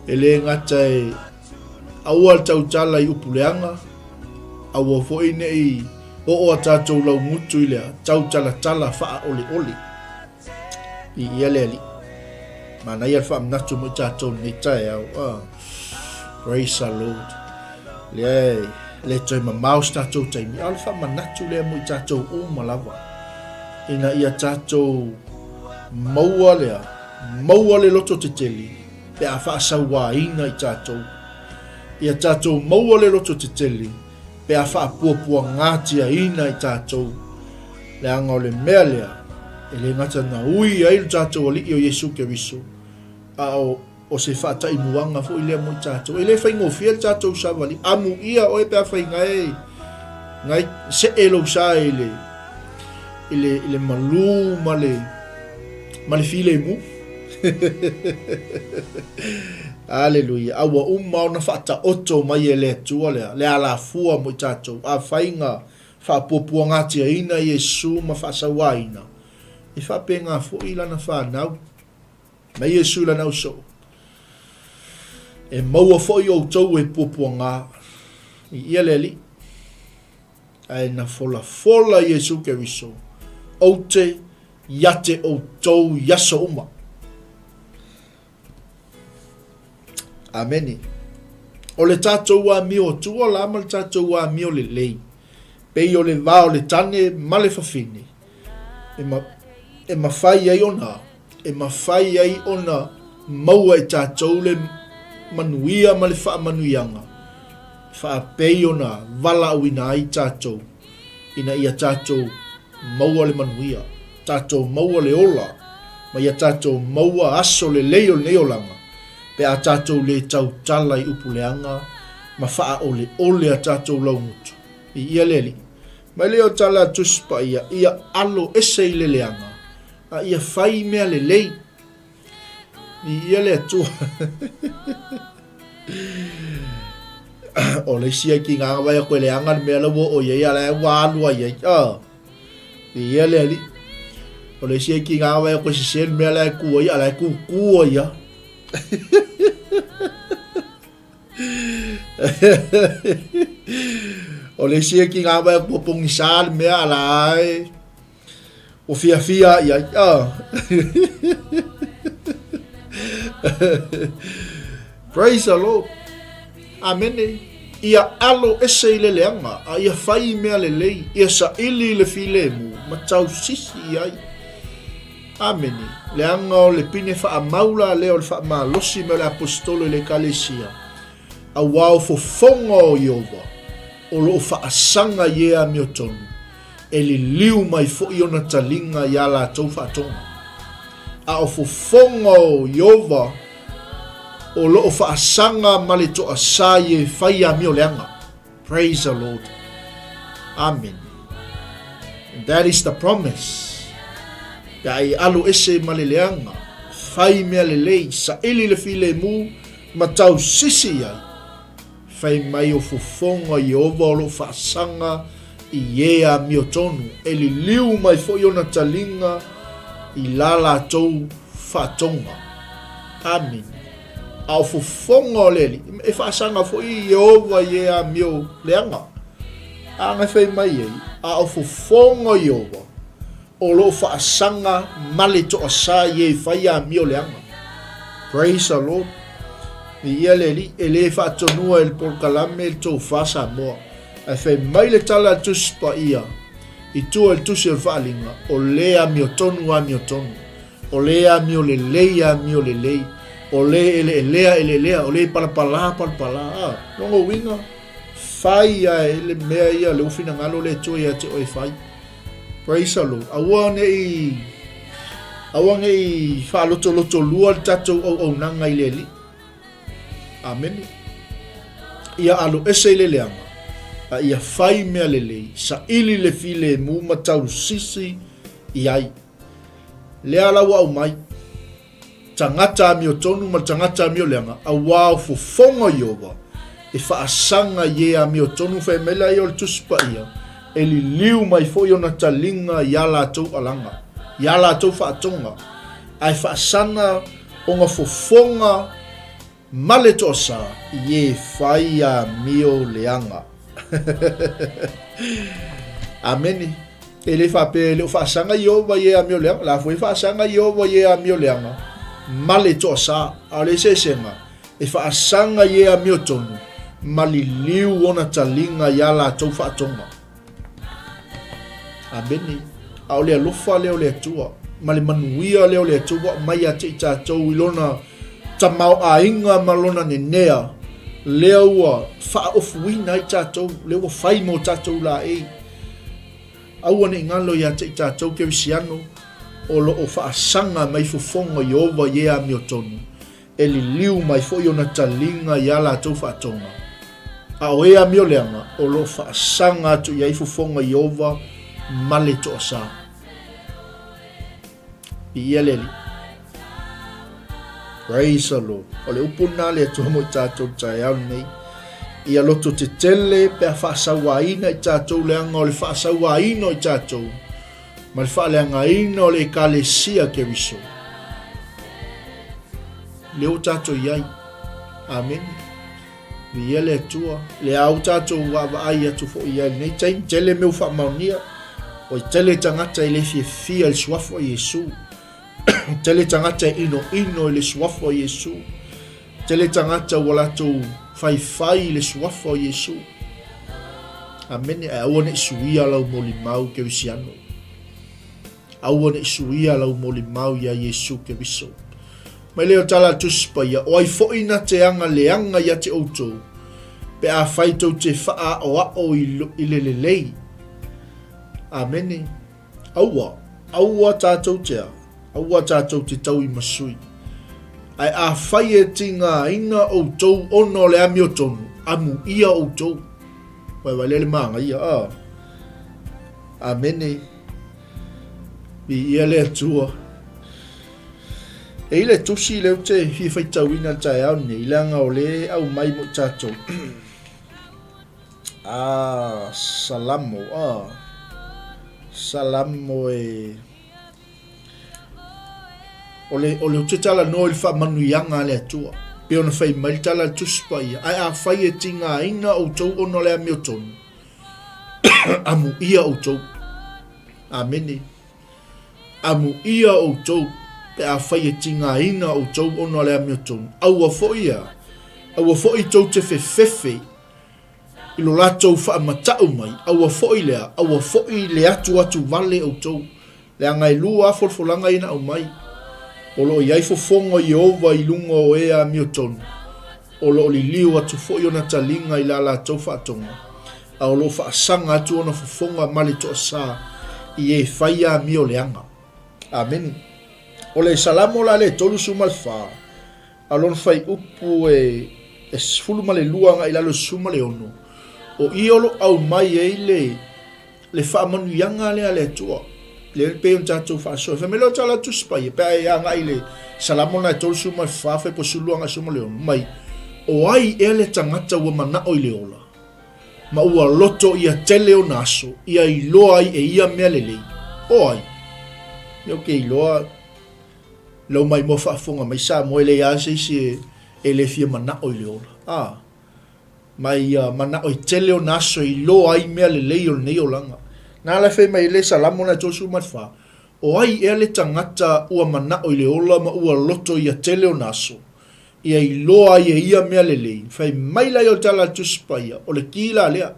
B: E le gata e aua le tautala i upu leaga, aua foi ne i oo a tatou laugutu i le tautalatala faaoleole. Viia le Alii. Manaia le faamanatu mo i tatou i lenei taeao. Ah, praise the Lord. Lea e le toe mamao se tatou taimi, a o le faamanatu lea mo i tatou uma lava. Ina ia tatou maua lea, maua le loto tetele pe a faasauāina i tatou. Ia tatou maua le loto tetele pe a faapuapuagatiaina i tatou, leaga o le mea lea e le gata na ui ai lo tatou Alii o Iesu Keriso, a o o se faataimuaga foi lea mo i tatou. E le faigofie le tatou savali. Amuia oe pe afai gae, gae see lou sa i le, i le, i le malū ma le, ma le filemu. Aleluia. A ua uma ona faataoto mai e le Atua lea, le alafua mo i tatou. Afai na faapuapuagatiaina Iesu ma faasauaina, e faapena foi lana fanau. Mai Iesu i lana ausoo. E maua foi outou e puapuaga. Viia le Alii. Ae na folafola Iesu Keriso, Ou te ia te outou i aso uma. Amene. O le tatou amio tua la ma le tatou amio lelei, pei o le va o le tane ma le fafine, e, ma, e mafai ai ona, e mafai ai ona maua e tatou le manuia ma le faamanuiaga, faapei ona valaauina ai tatou, ina ia tatou maua le manuia, tatou maua le ola, ma ia tatou maua aso lelei o lenei olaga, pe a tatou le tautala i upu leaga ma faaoleole a tatou laugutu. Viia le Alii. Mai lea o tala a Tusi Paia, ia alo ese i le leaga, a ia fai mea lelei. Viia le Atua. O le isi ai ki ngā vai koe leaga le mea la ua o iai a la ua alu ai ai. Ah. Viia le Alii. O le isi ai ki ngā vai koe sese le mea la e ku ai a la e ku ku ai a. O le isi ai ki ngā vai koe pongisa le mea a la e Ua fiafia i ai. Ah. Praise the Lord. Amene. Ia alo ese i le leaga, a ia fai i mea lelei, ia saili i le filemu, ma tausisi i ai. Amene. Leaga o le pine faamau la lea o le faamalosi mai o le aposetolo i le Ekalesia, auā o fofoga o Ieova, o lo o faasaga i e amiotonu, e liliu mai foi ona taliga iā latou faatoga. A o fofoga o Ieova o lo o faasaga ma le toasā i e fai amio leaga. Praise the Lord. Amen. And that is the promise. Pe a e alo ese ma le leaga, fai mea lelei, saili le filemu, ma tausisi i ai. Fai mai o fofoga o Ieova o lo o faasaga i e amiotonu, e liliu mai foi ona taliga i la latou faatoga. Amene. A o fofoga o le Alii, e faasaga foi Ieova i e amio leaga. A na fai mai ai, a o fofoga o Ieova, O lo o faasaga ma le toasā i e fai amio leaga. Praise the Lord. Viia le Alii, e le faatonua e le polokalame le tofa Samoa. Ae fai mai le tala a le Tusi Paia i tua i le Tusi o le Faaaliga, o le amiotonu amiotonu, o le amio lelei amio lelei, o le eleelea eleelea, o le palapalā palapalā. A, lona uiga, fai ae le mea ia lea ua finagalo le Atua ia te oe e fai. Praise the Lord. Aua ne i aua ne i faalotolotolua le tatou auaunaga i le Alii. Amene. Ia alo ese i le leaga, a ia fai mea lelei, saili le filemu ma tausisi i ai. Lea la ua aumai. Tagata amiotonu ma le tagata amioleaga, auā o fofoga o Ieova, e faasaga i e amiotonu, fai mai laia o le Tusi Paia, e liliu mai foi ona taliga i a latou alaga, i a latou faatoga, ae faasana ona fofoga Ma le toasa i e fai amio leaga. Amene. E le faapea e le o faasaga Ieova i e amio leaga. La foi e faasaga Ieova i e amio leaga ma le toasa. A o le eseesega, e faasaga i e amiotonu ma liliu ona taliga i a latou faatoga. Amene. A o le alofa lea o le Atua, ma le manuia lea o le Atua ua aumai ia te i tatou i lona tamaoaiga ma lona nenea, lea ua faaofuina ai tatou, lea ua fai mo tatou laei. Aua ne i galo ia te i tatou Kerisiano o lo o faasaga mai fofoga o Ieova i e amiotonu, E liliu mai foi ona taliga i a latou faatoga, a o e amio leaga o lo o faasaga atu i ai fofoga Ieova ma le toasā. Viia le Alii. Praise the Lord. O le upu lena a le Atua mo i tatou i le taeao lenei. Ia loto tetele pe a faasauaina i tatou leaga o le faasauaina o i tatou ma le faaleagaina o le Ekalesia Keriso. Lea ua tatou i ai. Amene. Viia le Atua. Lea ua tatou vaavaai atu foi i ai i lenei taimi, tele mea ua faamaonia. Ua tele tagata e le fiafia i le suafa o Iesu. Tele tagata e inoino i le suafa o Iesu. Tele tagata ua latou faifai i le suafa o Iesu. Amene. Ae aua ne i suia lau molimau kerisiano. Aua ne i suia lau molimau iā Iesu Keriso. Mai lea o tala a Tusi Paia, O ai foi na te aga leaga ia te outou, pe afai tou te faaaoao i le lelei? Amene. Aua, aua tatou te a, aua tatou te tauimasui. Ae afai e tigaina outou ona o le amiotonu, amuia outou. Vaivai lea le magaia, a. Amene. Viia le Atua. E i le tusi lea ou te fia faitauina i le taeao lenei, leaga o lea e aumai mo i tatou. Ah, Salamo, ah. Salamo e... O le, o le ou te talanoa i le faamanuiaga a le Atua. Pei ona fai mai le tala a le Tusi Paia, ae afai e tigaina outou ona o le amiotonu, amuia outou. Amene. Amuia outou pe afai e tigaina outou ona o le amiotonu. Aua foi a, aua foi tou te fefefe i lo latou faamatau mai, aua foi lea, aua foi le atuatu vale outou. Leaga e lua lava folafolaga ia na aumai. O lo o i ai fofoga o Ieova i luga o e amiotonu, o lo o liliu atu foi ona taliga i la latou faatoga, a o lo o faasaga atu ona fofoga ma le toasā i e fai amio leaga. Amene. O le Salamo la le 34, a o lona fuaiupu e 12 agai i lalo i le 16, o i o lo o aumai ai le le faamanuiaga lea a le Atua, lea e pei ona tatou faasoa. Fai mai lea o tala Tusi Paia, pe a e agai i le Salamo lena e 34, fuaiupu 12 agai i le 16, mai, O ai ea le tagata ua manao i le ola, ma ua loto ia tele ona aso, ia iloa ai e ia mea lelei? O ai? Ia ou te iloa lau maimoa faafofoga mai Samoa e leai lava se isi e le fia manao i le ola. A. Ma ia manao e tele ona aso e iloa ai mea lelei o lenei olaga. Na ala e fai mai ai le Salamo lena e 34, O ai ea le tagata ua manao i le ola ma ua loto ia tele ona aso, ia iloa ai e ia mea lelei? Fai mai la ia o le tala a le Tusi Paia, o le ki la lea,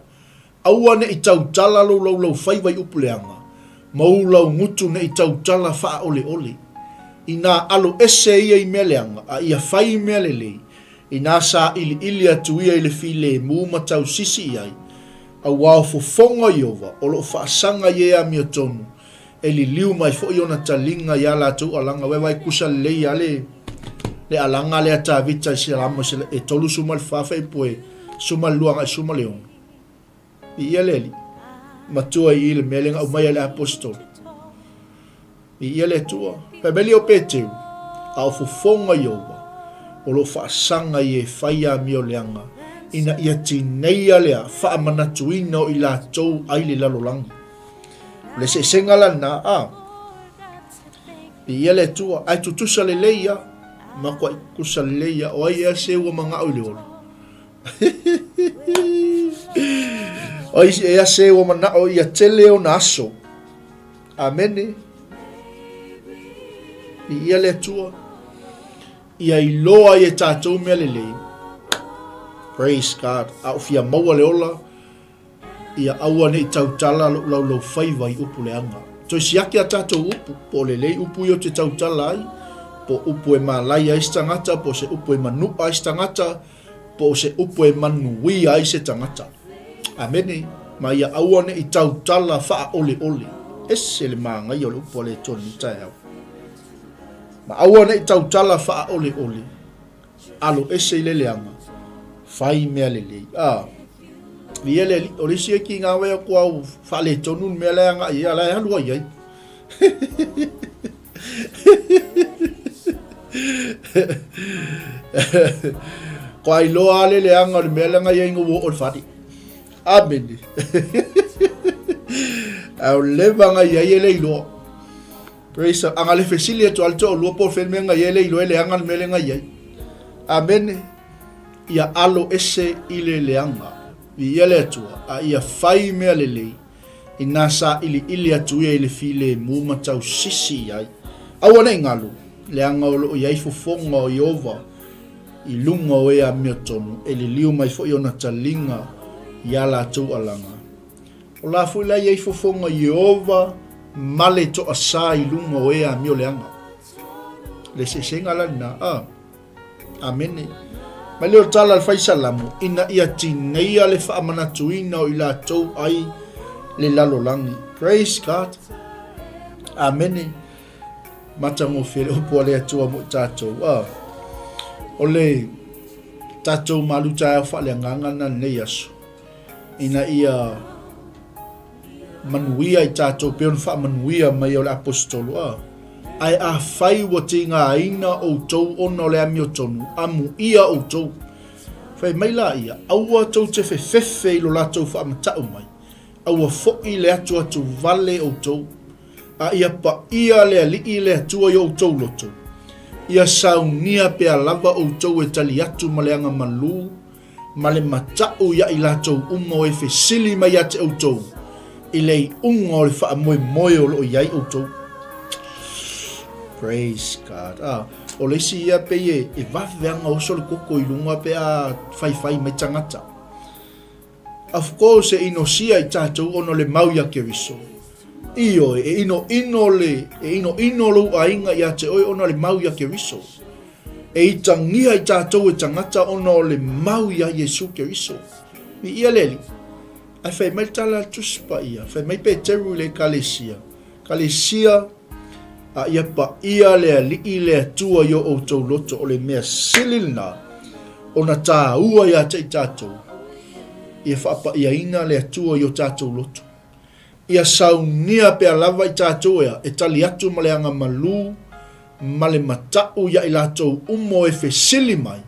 B: Aua ne i tautala lou laulaufaiva i upu leaga, ma ou laugutu ne i tautala faaoleole. Inā alo ese ia i mea leaga, a ia fai mea lelei, inā sailiili atu ia i le filemu ma tausisi i ai, auā o fofoga o Ieova o lo o faasaga i e amiotonu, e liliu mai foi ona taliga iā latou alaga. Ua vaai kusa lelei lava le, le alaga lea a Tavita i Salamo e 34 fuaiupu e 12 agai i le 16. Viia le Alii. Matua i i le mea lea na aumai e le Aposetolo. Viia le Atua. Fai mai lea o Peteru, a o fofoga Ieova, o lo o faasaga i e fai amio leaga, ina ia tineia le faamanatuina o i latou ai le lalolagi. O le eseesega la lena, a. Viia le Atua. Ae tutusa lelei ia. Matuai tutusa lelei ia. O ai ea se ua manao i le ola? O ai ea se ua manao ia tele ona aso. Amene. Viia le Atua. Ia iloa ai e tatou mea lelei. Praise God. A o fia maua le ola, Ia aua ne i tautala lou laulaufaiva i upu leaga. Toe siaki a tatou upu, po o lelei upu ia ou te tautala ai, po o upu e malaia ai se tagata, po o se upu e manuʻa ai se tagata, po o se upu e manuia ai se tagata. Amene. Ma ia aua ne i tautala faaoleole. Ese le magaia o le upu a le Atua i lenei taeao. Ma aua ne i tautala faaoleole. Alo ese i le leaga, fai mea lelei. A, ia le alii, o le isi e ki ngā wea kua au faaletonu le mea la e agai ai, a la e alu ai ai. Kua iloa a le leaga o le mea la ngai ai ngau o le fale. Amene. A o leva ngai ai e le iloa. Praise the, anga le fesili atu a le toalua po o fea le mea na i ai le iloa e leaga le mea lea na i ai. Amene. Ia alo ese i le leaga. Viia le Atua, a ia fai mea lelei, inā sailiili atu ia i le filemu ma tausisi i ai. Aua ne i galu, leaga o lo o i ai fofoga o Ieova i luga o e amiotonu, e liliu mai foi ona taliga iā latou alaga. O la foi la i ai fofoga o Ieova ma le toasā i luga o e amio leaga. Le eseesega la lena, a. Amene. Mai lea o le tala a le fai Salamo, ina ia tineia le faamanatuina o i latou ai le lalolagi. Praise God. Amene. Matagofie le upu a le Atua mo i tatou. Ah. O le tatou malu taeao faaleagaga na lenei aso. Ina ia manuia i tatou pei ona faamanuia mai o le Aposetolo a. Ae afai ua tigaina outou ona o le amiotonu, amuia outou. Fai mai laia, aua tou te fefefe i lo latou faamatau mai, aua foi le atuatu vale outou, a ia paia le Alii le Atua i o outou loto, ia saunia pea lava outou e tali atu ma le agamalu, ma le mataʻu iā i latou uma o e fesili mai ia te outou i le iuga o le faamoemoe o lo o i ai outou. Praise God. Ah, o le isi ia pei e, e vave aga oso le koko i luga pe a faifai mai tagata. Of course e inosia i tatou ona o le mau ia Keriso. Ioe, e inoino le, e inoino lou aiga ia te oe ona o le mau ia Keriso. E itagia i tatou e tagata ona o le mau iā Iesu Keriso. Viia le Alii. Ae fai mai le tala a le Tusi Paia, fai mai Peteru i le Ekalesia, Ekalesia, a ia paia le Alii le Atua i o outou loto, o le mea sili lena ona tāua iā te i tatou, ia faapaiaina le Atua i o tatou loto. Ia saunia pea lava i tatou ea e tali atu ma le agamalu ma le mataʻu ia i latou uma e fesili mai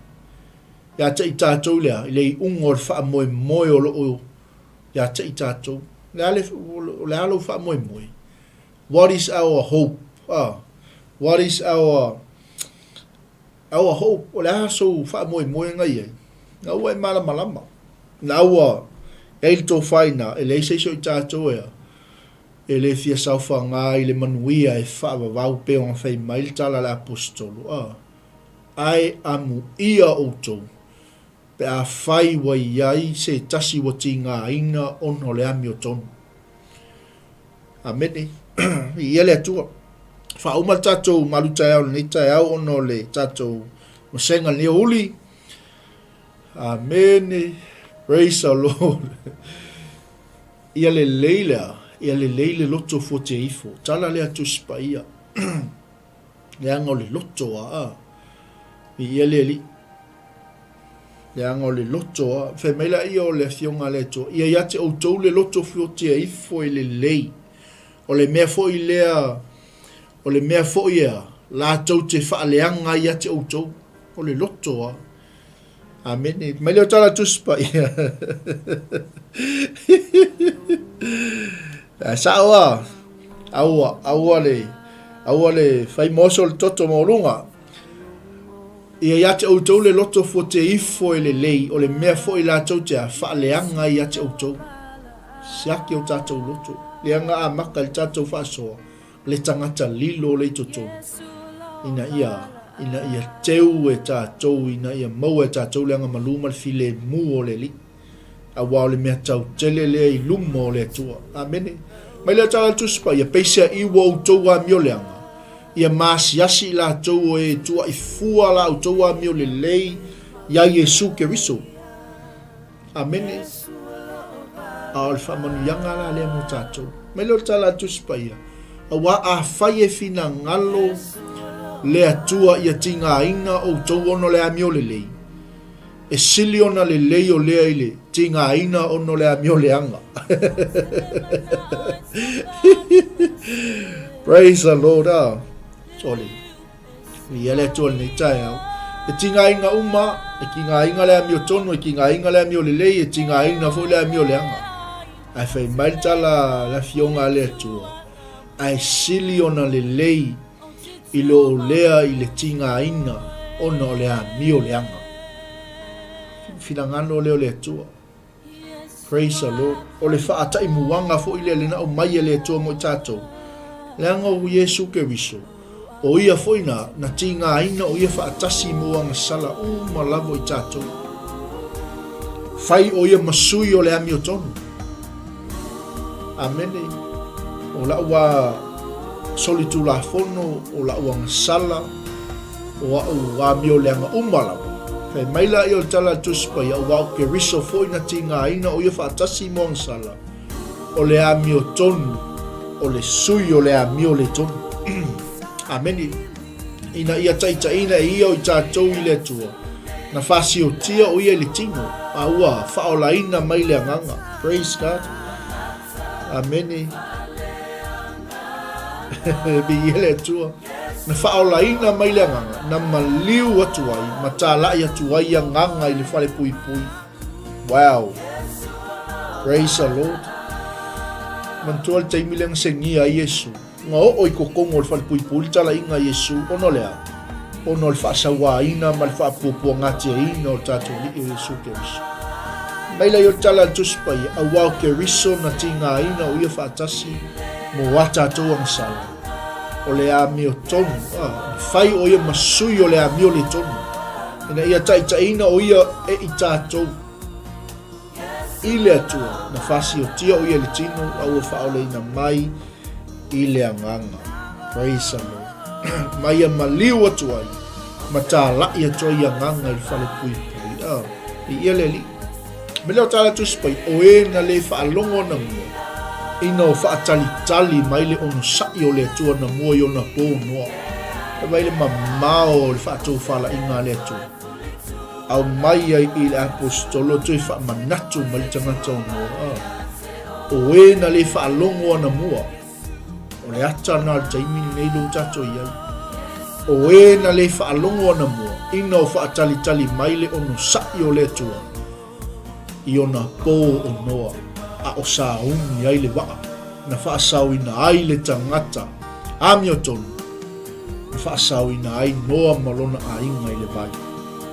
B: ia te i tatou lea i le iuga o le faamoemoe o loo ia te i tatou. Le a le, o le a lou faamoemoe? What is our hope? Ah, what is our Our hope, o le a sou faamoemoega i ai? Na ua e malamalama. Na ua i ai le tofa i ina, e leai se isi o i tatou ea e le fia saofaga i le manuia e faavavau pei ona fai mai le tala a le Aposetolo, a, Ae amuia outou pe afai ua i ai se tasi ua tigaina ona o le amiotonu. Amene. Viia le Atua. Faauma le tatou malu taeao lenei taeao ona o le tatou vasega lenei o uli. Amene. Praise the Lord. Ia lelei lea, ia lelei le loto fuatia ifo. Tala lea Tusi Paia. Leaga o le loto a, a. Viia le Alii. Leaga o le loto a. Fai mai laia o le Afioga a le Atua, Ia ia te outou le loto fuatia ifo e lelei. O le mea foi lea, o le mea foi ea, latou te faaleaga ai ia te outou. O le loto a. Amene. Mai lea o tala Tusi Paia. Ae sao a. Aua, aua le, aua le fai moso le toto maualuga. Ia ia te outou le loto fuate ifo e lelei, o le mea foi latou te a faaleaga ai ia te outou. Siaki o tatou loto. Leaga amata i le tatou faasoa, le tagata lilo le i totonu, ina ia, ina ia teu e tatou, ina ia maua e tatou le agamalu ma le filemu o le Alii. Aua o le mea tau tele lea i luma o le Atua. Amene. Mai lea tala le Tusi Paia, Peiseai ua outou amio leaga, ia maasiasi i latou o e tuuai fua la outou amio lelei iā Iesu Keriso. Amene. A o le faamanuiaga la lea mo tatou. Mai lea o le tala a le Tusi Paia, Aua afai e finagalo le Atua ia tigaina outou ona o le amio lelei, e sili ona lelei o lea i le tigaina ona o le amio leaga. Praise the Lord. Ah, sorry. Viia le Atua i lenei taeao. E tigaina uma, e tigaina le amiotonu, e tigaina le amio lelei, e tigaina foi le amio leaga. Ae fai mai le tala a le Afioga a le Atua, ae sili ona lelei i lo lea i le tigaina ona o le amio leaga. Finagalo lea o le Atua. Praise the Lord. O le faataimuaga foi lea lena aumai e le Atua mo i tatou. Leaga o Iesu Keriso, o ia foi na, na tigaina o ia faatasi mo agasala uma lava o i tatou. Fai o ia ma sui o le amiotonu. Amene. O la'u a solitulafono, o la'u agasala, o a'u amio leaga uma lava. Fai mai laia o le tala a le Tusi Paia, aua o Keriso foi na tigaina o ia faatasi mo agasala, o le amiotonu, o le sui o le amio le tonu. Amene. Ina ia taitaiina e ia o i tatou i le Atua, na fasiotia o ia i le tino, a ua faaolaina mai le agaga. Praise God. Amene. Viia le Atua. Na faaolaina mai le agaga, na maliu atu ai, ma tālaʻi atu ai agaga i le fale puipui. Wow. Praise the Lord. Manatua le taimi lea na segia ai Iesu. Na oo i totonu o le falepuipui le talaiga a Iesu ona o le a? Ona o le faasauaina ma le faapuapuagatiaina o le tatou Alii o Iesu Keriso. Mai lai o le tala a le Tusi Paia, aua o Keriso na tigaina o ia faatasi mo a tatou agasala, o le amiotonu, a, na fai o ia ma sui o le amio le tonu, ina ia taitaiina o ia e i tatou. I le Atua, na fasiotia o ia i le tino, a ua faaolaina mai i le agaga. Praise the Lord. Ma ia maliu atu ai, ma tālaʻi atu ai agaga i le fale puipui. Ah, i ia le Alii. Me leo tāla tusi pai, o e na le faalogo ana mua, ina o faatalitali mai le onosaʻi o le Atua na mua i ona pō noa. E vai le mamao o le faatofalaiga a le Atua. Aumai ai i le aposetolo toe faamanatu mai le tagata o Noa, o e na le faalogo ana mua, o le ata na o le taimi lenei lou tatou i ai. O e na le faalogo ana mua, ina o faatalitali mai le onosaʻi o le Atua i ona pō o Noa, a o sauni ai le waa, na faasaoina ai le tagata amiotonu, na faasaoina ai Noa ma lona aiga i le vai,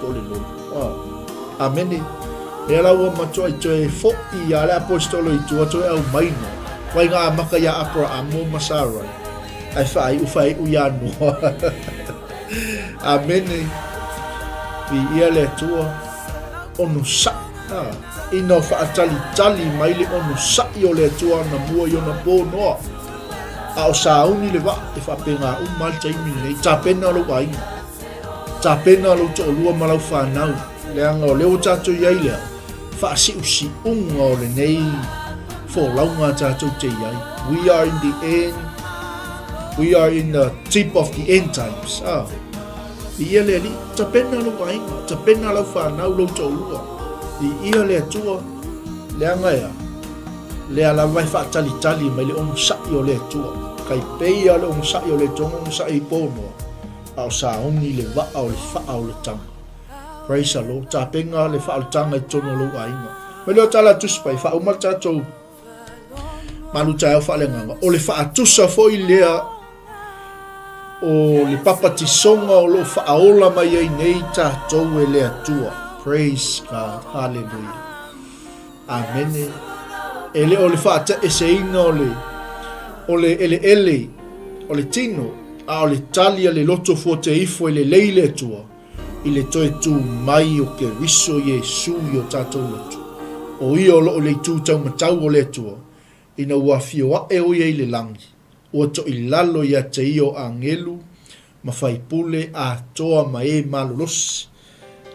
B: po o le lolo. Oh. Amene. Lea la ua matuai toe foʻi iā le aposetolo i tua toe aumai Noa. Wai na amata iā Aparaamo ma Sarai, ae faaiu faaiu iā Noa. Amene. Viia le Atua. Onosaʻi. Ah, ina o faatalitali mai le onosaʻi o le Atua ana mua i ona pō Noa. A o sauni le vaa, e faapena uma lava le taimi lenei. Tapena lou aiga. Tapena lou toalua ma lau fanau. Leaga o lea ua tatou i ai lea faasiusiuga o lenei folauga tatou te i ai. We are in the end. We are in the tip of the end times. Ah. I ia le Alii, tapena lou aiga, tapena lau fanau, lou toalua. I ia le Atua, leaga e a? Lea lava e faatalitali mai le onosaʻi o le Atua. Kai pei a le onosaʻi o le Atua na onosaʻi i pō noa, a o sauni le vaa o le faaolataga. Praise the Lord. Tapena le faaolataga i totonu o lou aiga. Mai lea o tala a Tusi Paia, faauma le tatou malu taeao faaleagaga. O le faatusa foi lea o le papatisoga o lo o faaola mai ai nei tatou e le Atua. Praise God. Hallelujah. Amene. E le o le faataeseina o le, o le eleele o le tino, a o le tali a le loto fuateifo e lelei le Atua i le toe tū mai o Keriso Iesu i o tatou loto. O ia o lo o le itu taumatau o le Atua, ina ua afio aʻe o ia i le lagi, ua toʻilalo ia te ia o agelu ma faipule atoa ma e malolosi.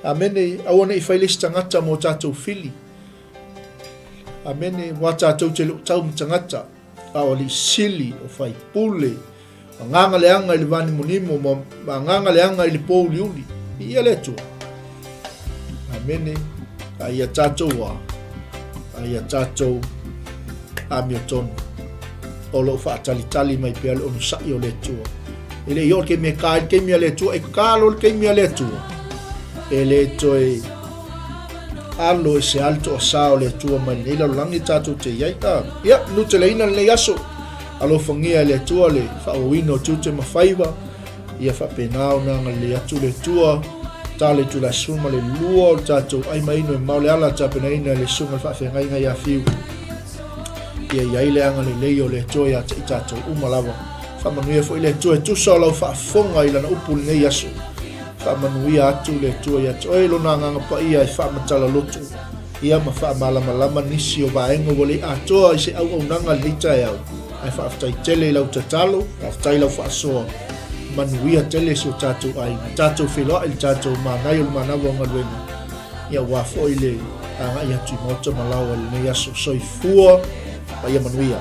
B: Amene, aua ne i fai le isi tagata mo tatou fili. Amene, wā tatou te le o tau ma tagata, a o alii sili, o faipule, agaga leaga i le vanimonimo, ma, ma agaga leaga i le pōuliuli. I ia le Atua. Amene, a ia tatou wā, a ia tatou amiotonu. O lo o faatalitali mai pea le onosaʻi o le Atua. E le i oo le taimi e ka ai le taimi a le Atua, e ka loa le taimi a le Atua. E le toe alo e se a le toasā o le Atua mai lenei lalolagi tatou te i ai. Ah, ia, nuteleina lenei aso. Alofagia e le Atua le faaauauina o tiute ma faiva. Ia faapena ona agalelei atu le Atua. Ta le itula 12 o le tatou ai ma inu e mamao le ala tapenaina e le Susuga i le Faafeagaiga ia Fiu. Ia i ai le agalelei o le Atua ia te i tatou uma lava. Faamanuia foi le Atua e tusa o lau faafofoga i lana upu i lenei aso. Faamanuia atu le Atua ia te oe i lona agaga paia e faamatala loto ia ma faamalamalama nisi o vaega ua le atoa i se auaunaga i lenei taeao. Ae faafetai tele i lau tatalo, faafetai i lau faasoa. Manuia tele si o tatou aiga. Tatou feiloai i le tatou manaia o le manava o galuega. Ia aua foi le agai atu i maota ma laoa i lenei aso. Soifua ma ia manuia.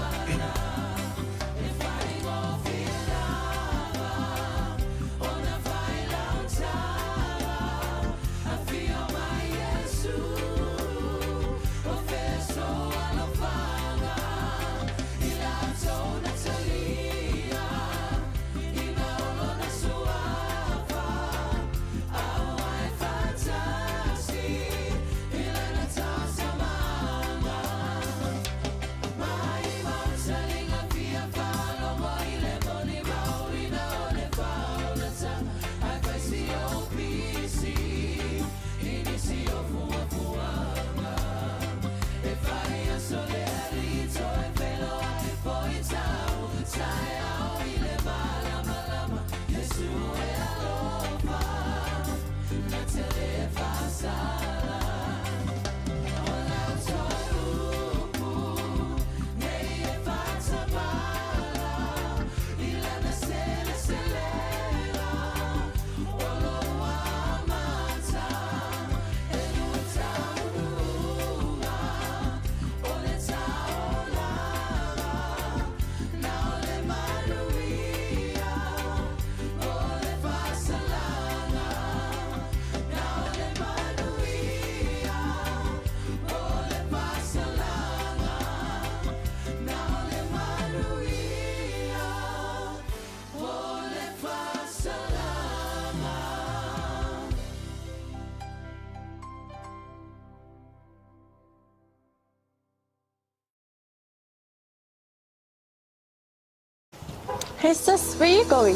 C: Hey sis, where you going?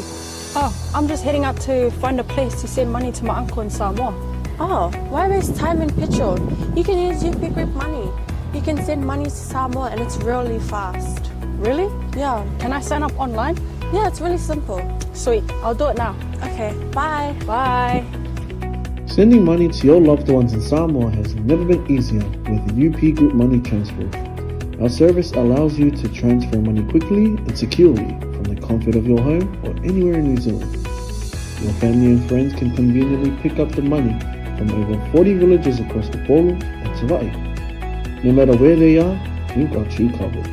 D: Oh, I'm just heading out to find a place to send money to my uncle in Samoa.
C: Oh, why waste time and petrol? You can use UP Group Money. You can send money to Samoa and it's really fast.
D: Really?
C: Yeah.
D: Can I sign up online?
C: Yeah, it's really simple.
D: Sweet, I'll do it now.
C: Okay, bye.
D: Bye.
E: Sending money to your loved ones in Samoa has never been easier with UP Group Money Transfer. Our service allows you to transfer money quickly and securely from the comfort of your home or anywhere in New Zealand. Your family and friends can conveniently pick up the money from over 40 villages across Upolu and Savai'i. No matter where they are, we've got you covered.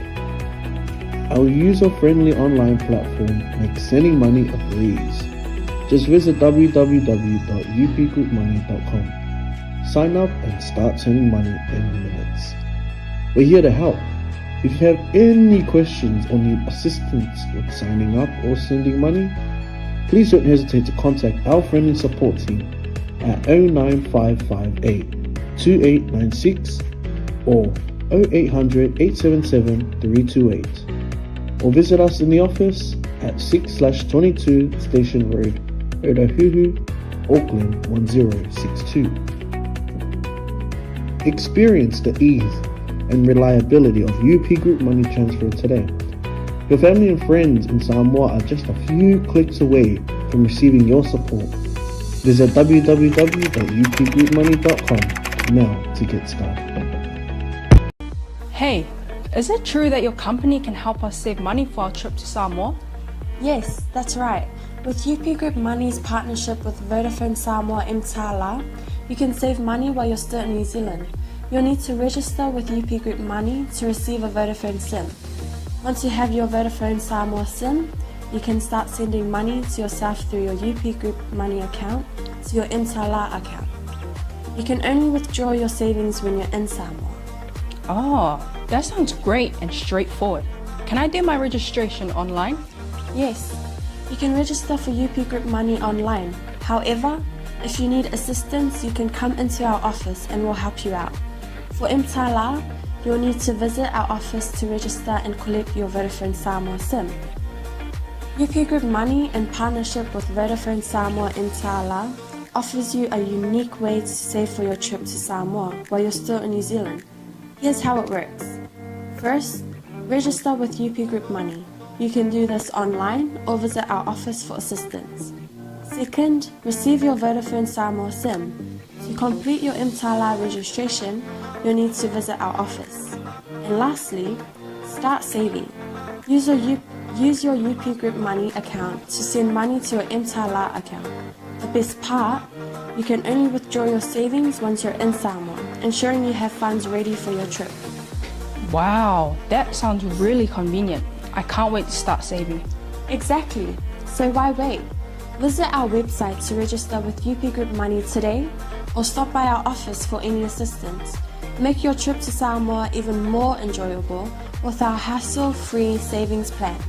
E: Our user-friendly online platform makes sending money a breeze. Just visit www.upgroupmoney.com. Sign up and start sending money in minutes. We're here to help. If you have any questions or need assistance with signing up or sending money, please don't hesitate to contact our friendly support team at 09558 2896 or 0800 877 328 or visit us in the office at 6 22 Station Road, Otahuhu, Auckland 1062. Experience the ease and reliability of UP Group Money Transfer today. Your family and friends in Samoa are just a few clicks away from receiving your support. Visit www.upgroupmoney.com now to get started.
D: Hey, is it true that your company can help us save money for our trip to Samoa?
C: Yes, that's right. With UP Group Money's partnership with Vodafone Samoa Mtala, you can save money while you're still in New Zealand. You'll need to register with UP Group Money to receive a Vodafone SIM. Once you have your Vodafone Samoa SIM, you can start sending money to yourself through your UP Group Money account to your Mtala account. You can only withdraw your savings when you're in Samoa.
D: Oh, that sounds great and straightforward. Can I do my registration online?
C: Yes, you can register for UP Group Money online. However, if you need assistance, you can come into our office and we'll help you out. For Mtala, you'll need to visit our office to register and collect your Vodafone Samoa SIM. UP Group Money, in partnership with Vodafone Samoa Mtala, offers you a unique way to save for your trip to Samoa while you're still in New Zealand. Here's how it works. First, register with UP Group Money. You can do this online or visit our office for assistance. Second, receive your Vodafone Samoa SIM. To complete your Mtala registration, you'll need to visit our office. And lastly, start saving. Use your, U- use your UP Group Money account to send money to your Mtala account. The best part, you can only withdraw your savings once you're in Samoa, ensuring you have funds ready for your trip.
D: Wow, that sounds really convenient. I can't wait to start saving.
C: Exactly. So why wait? Visit our website to register with UP Group Money today or stop by our office for any assistance. Make your trip to Samoa even more enjoyable with our hassle-free savings plan.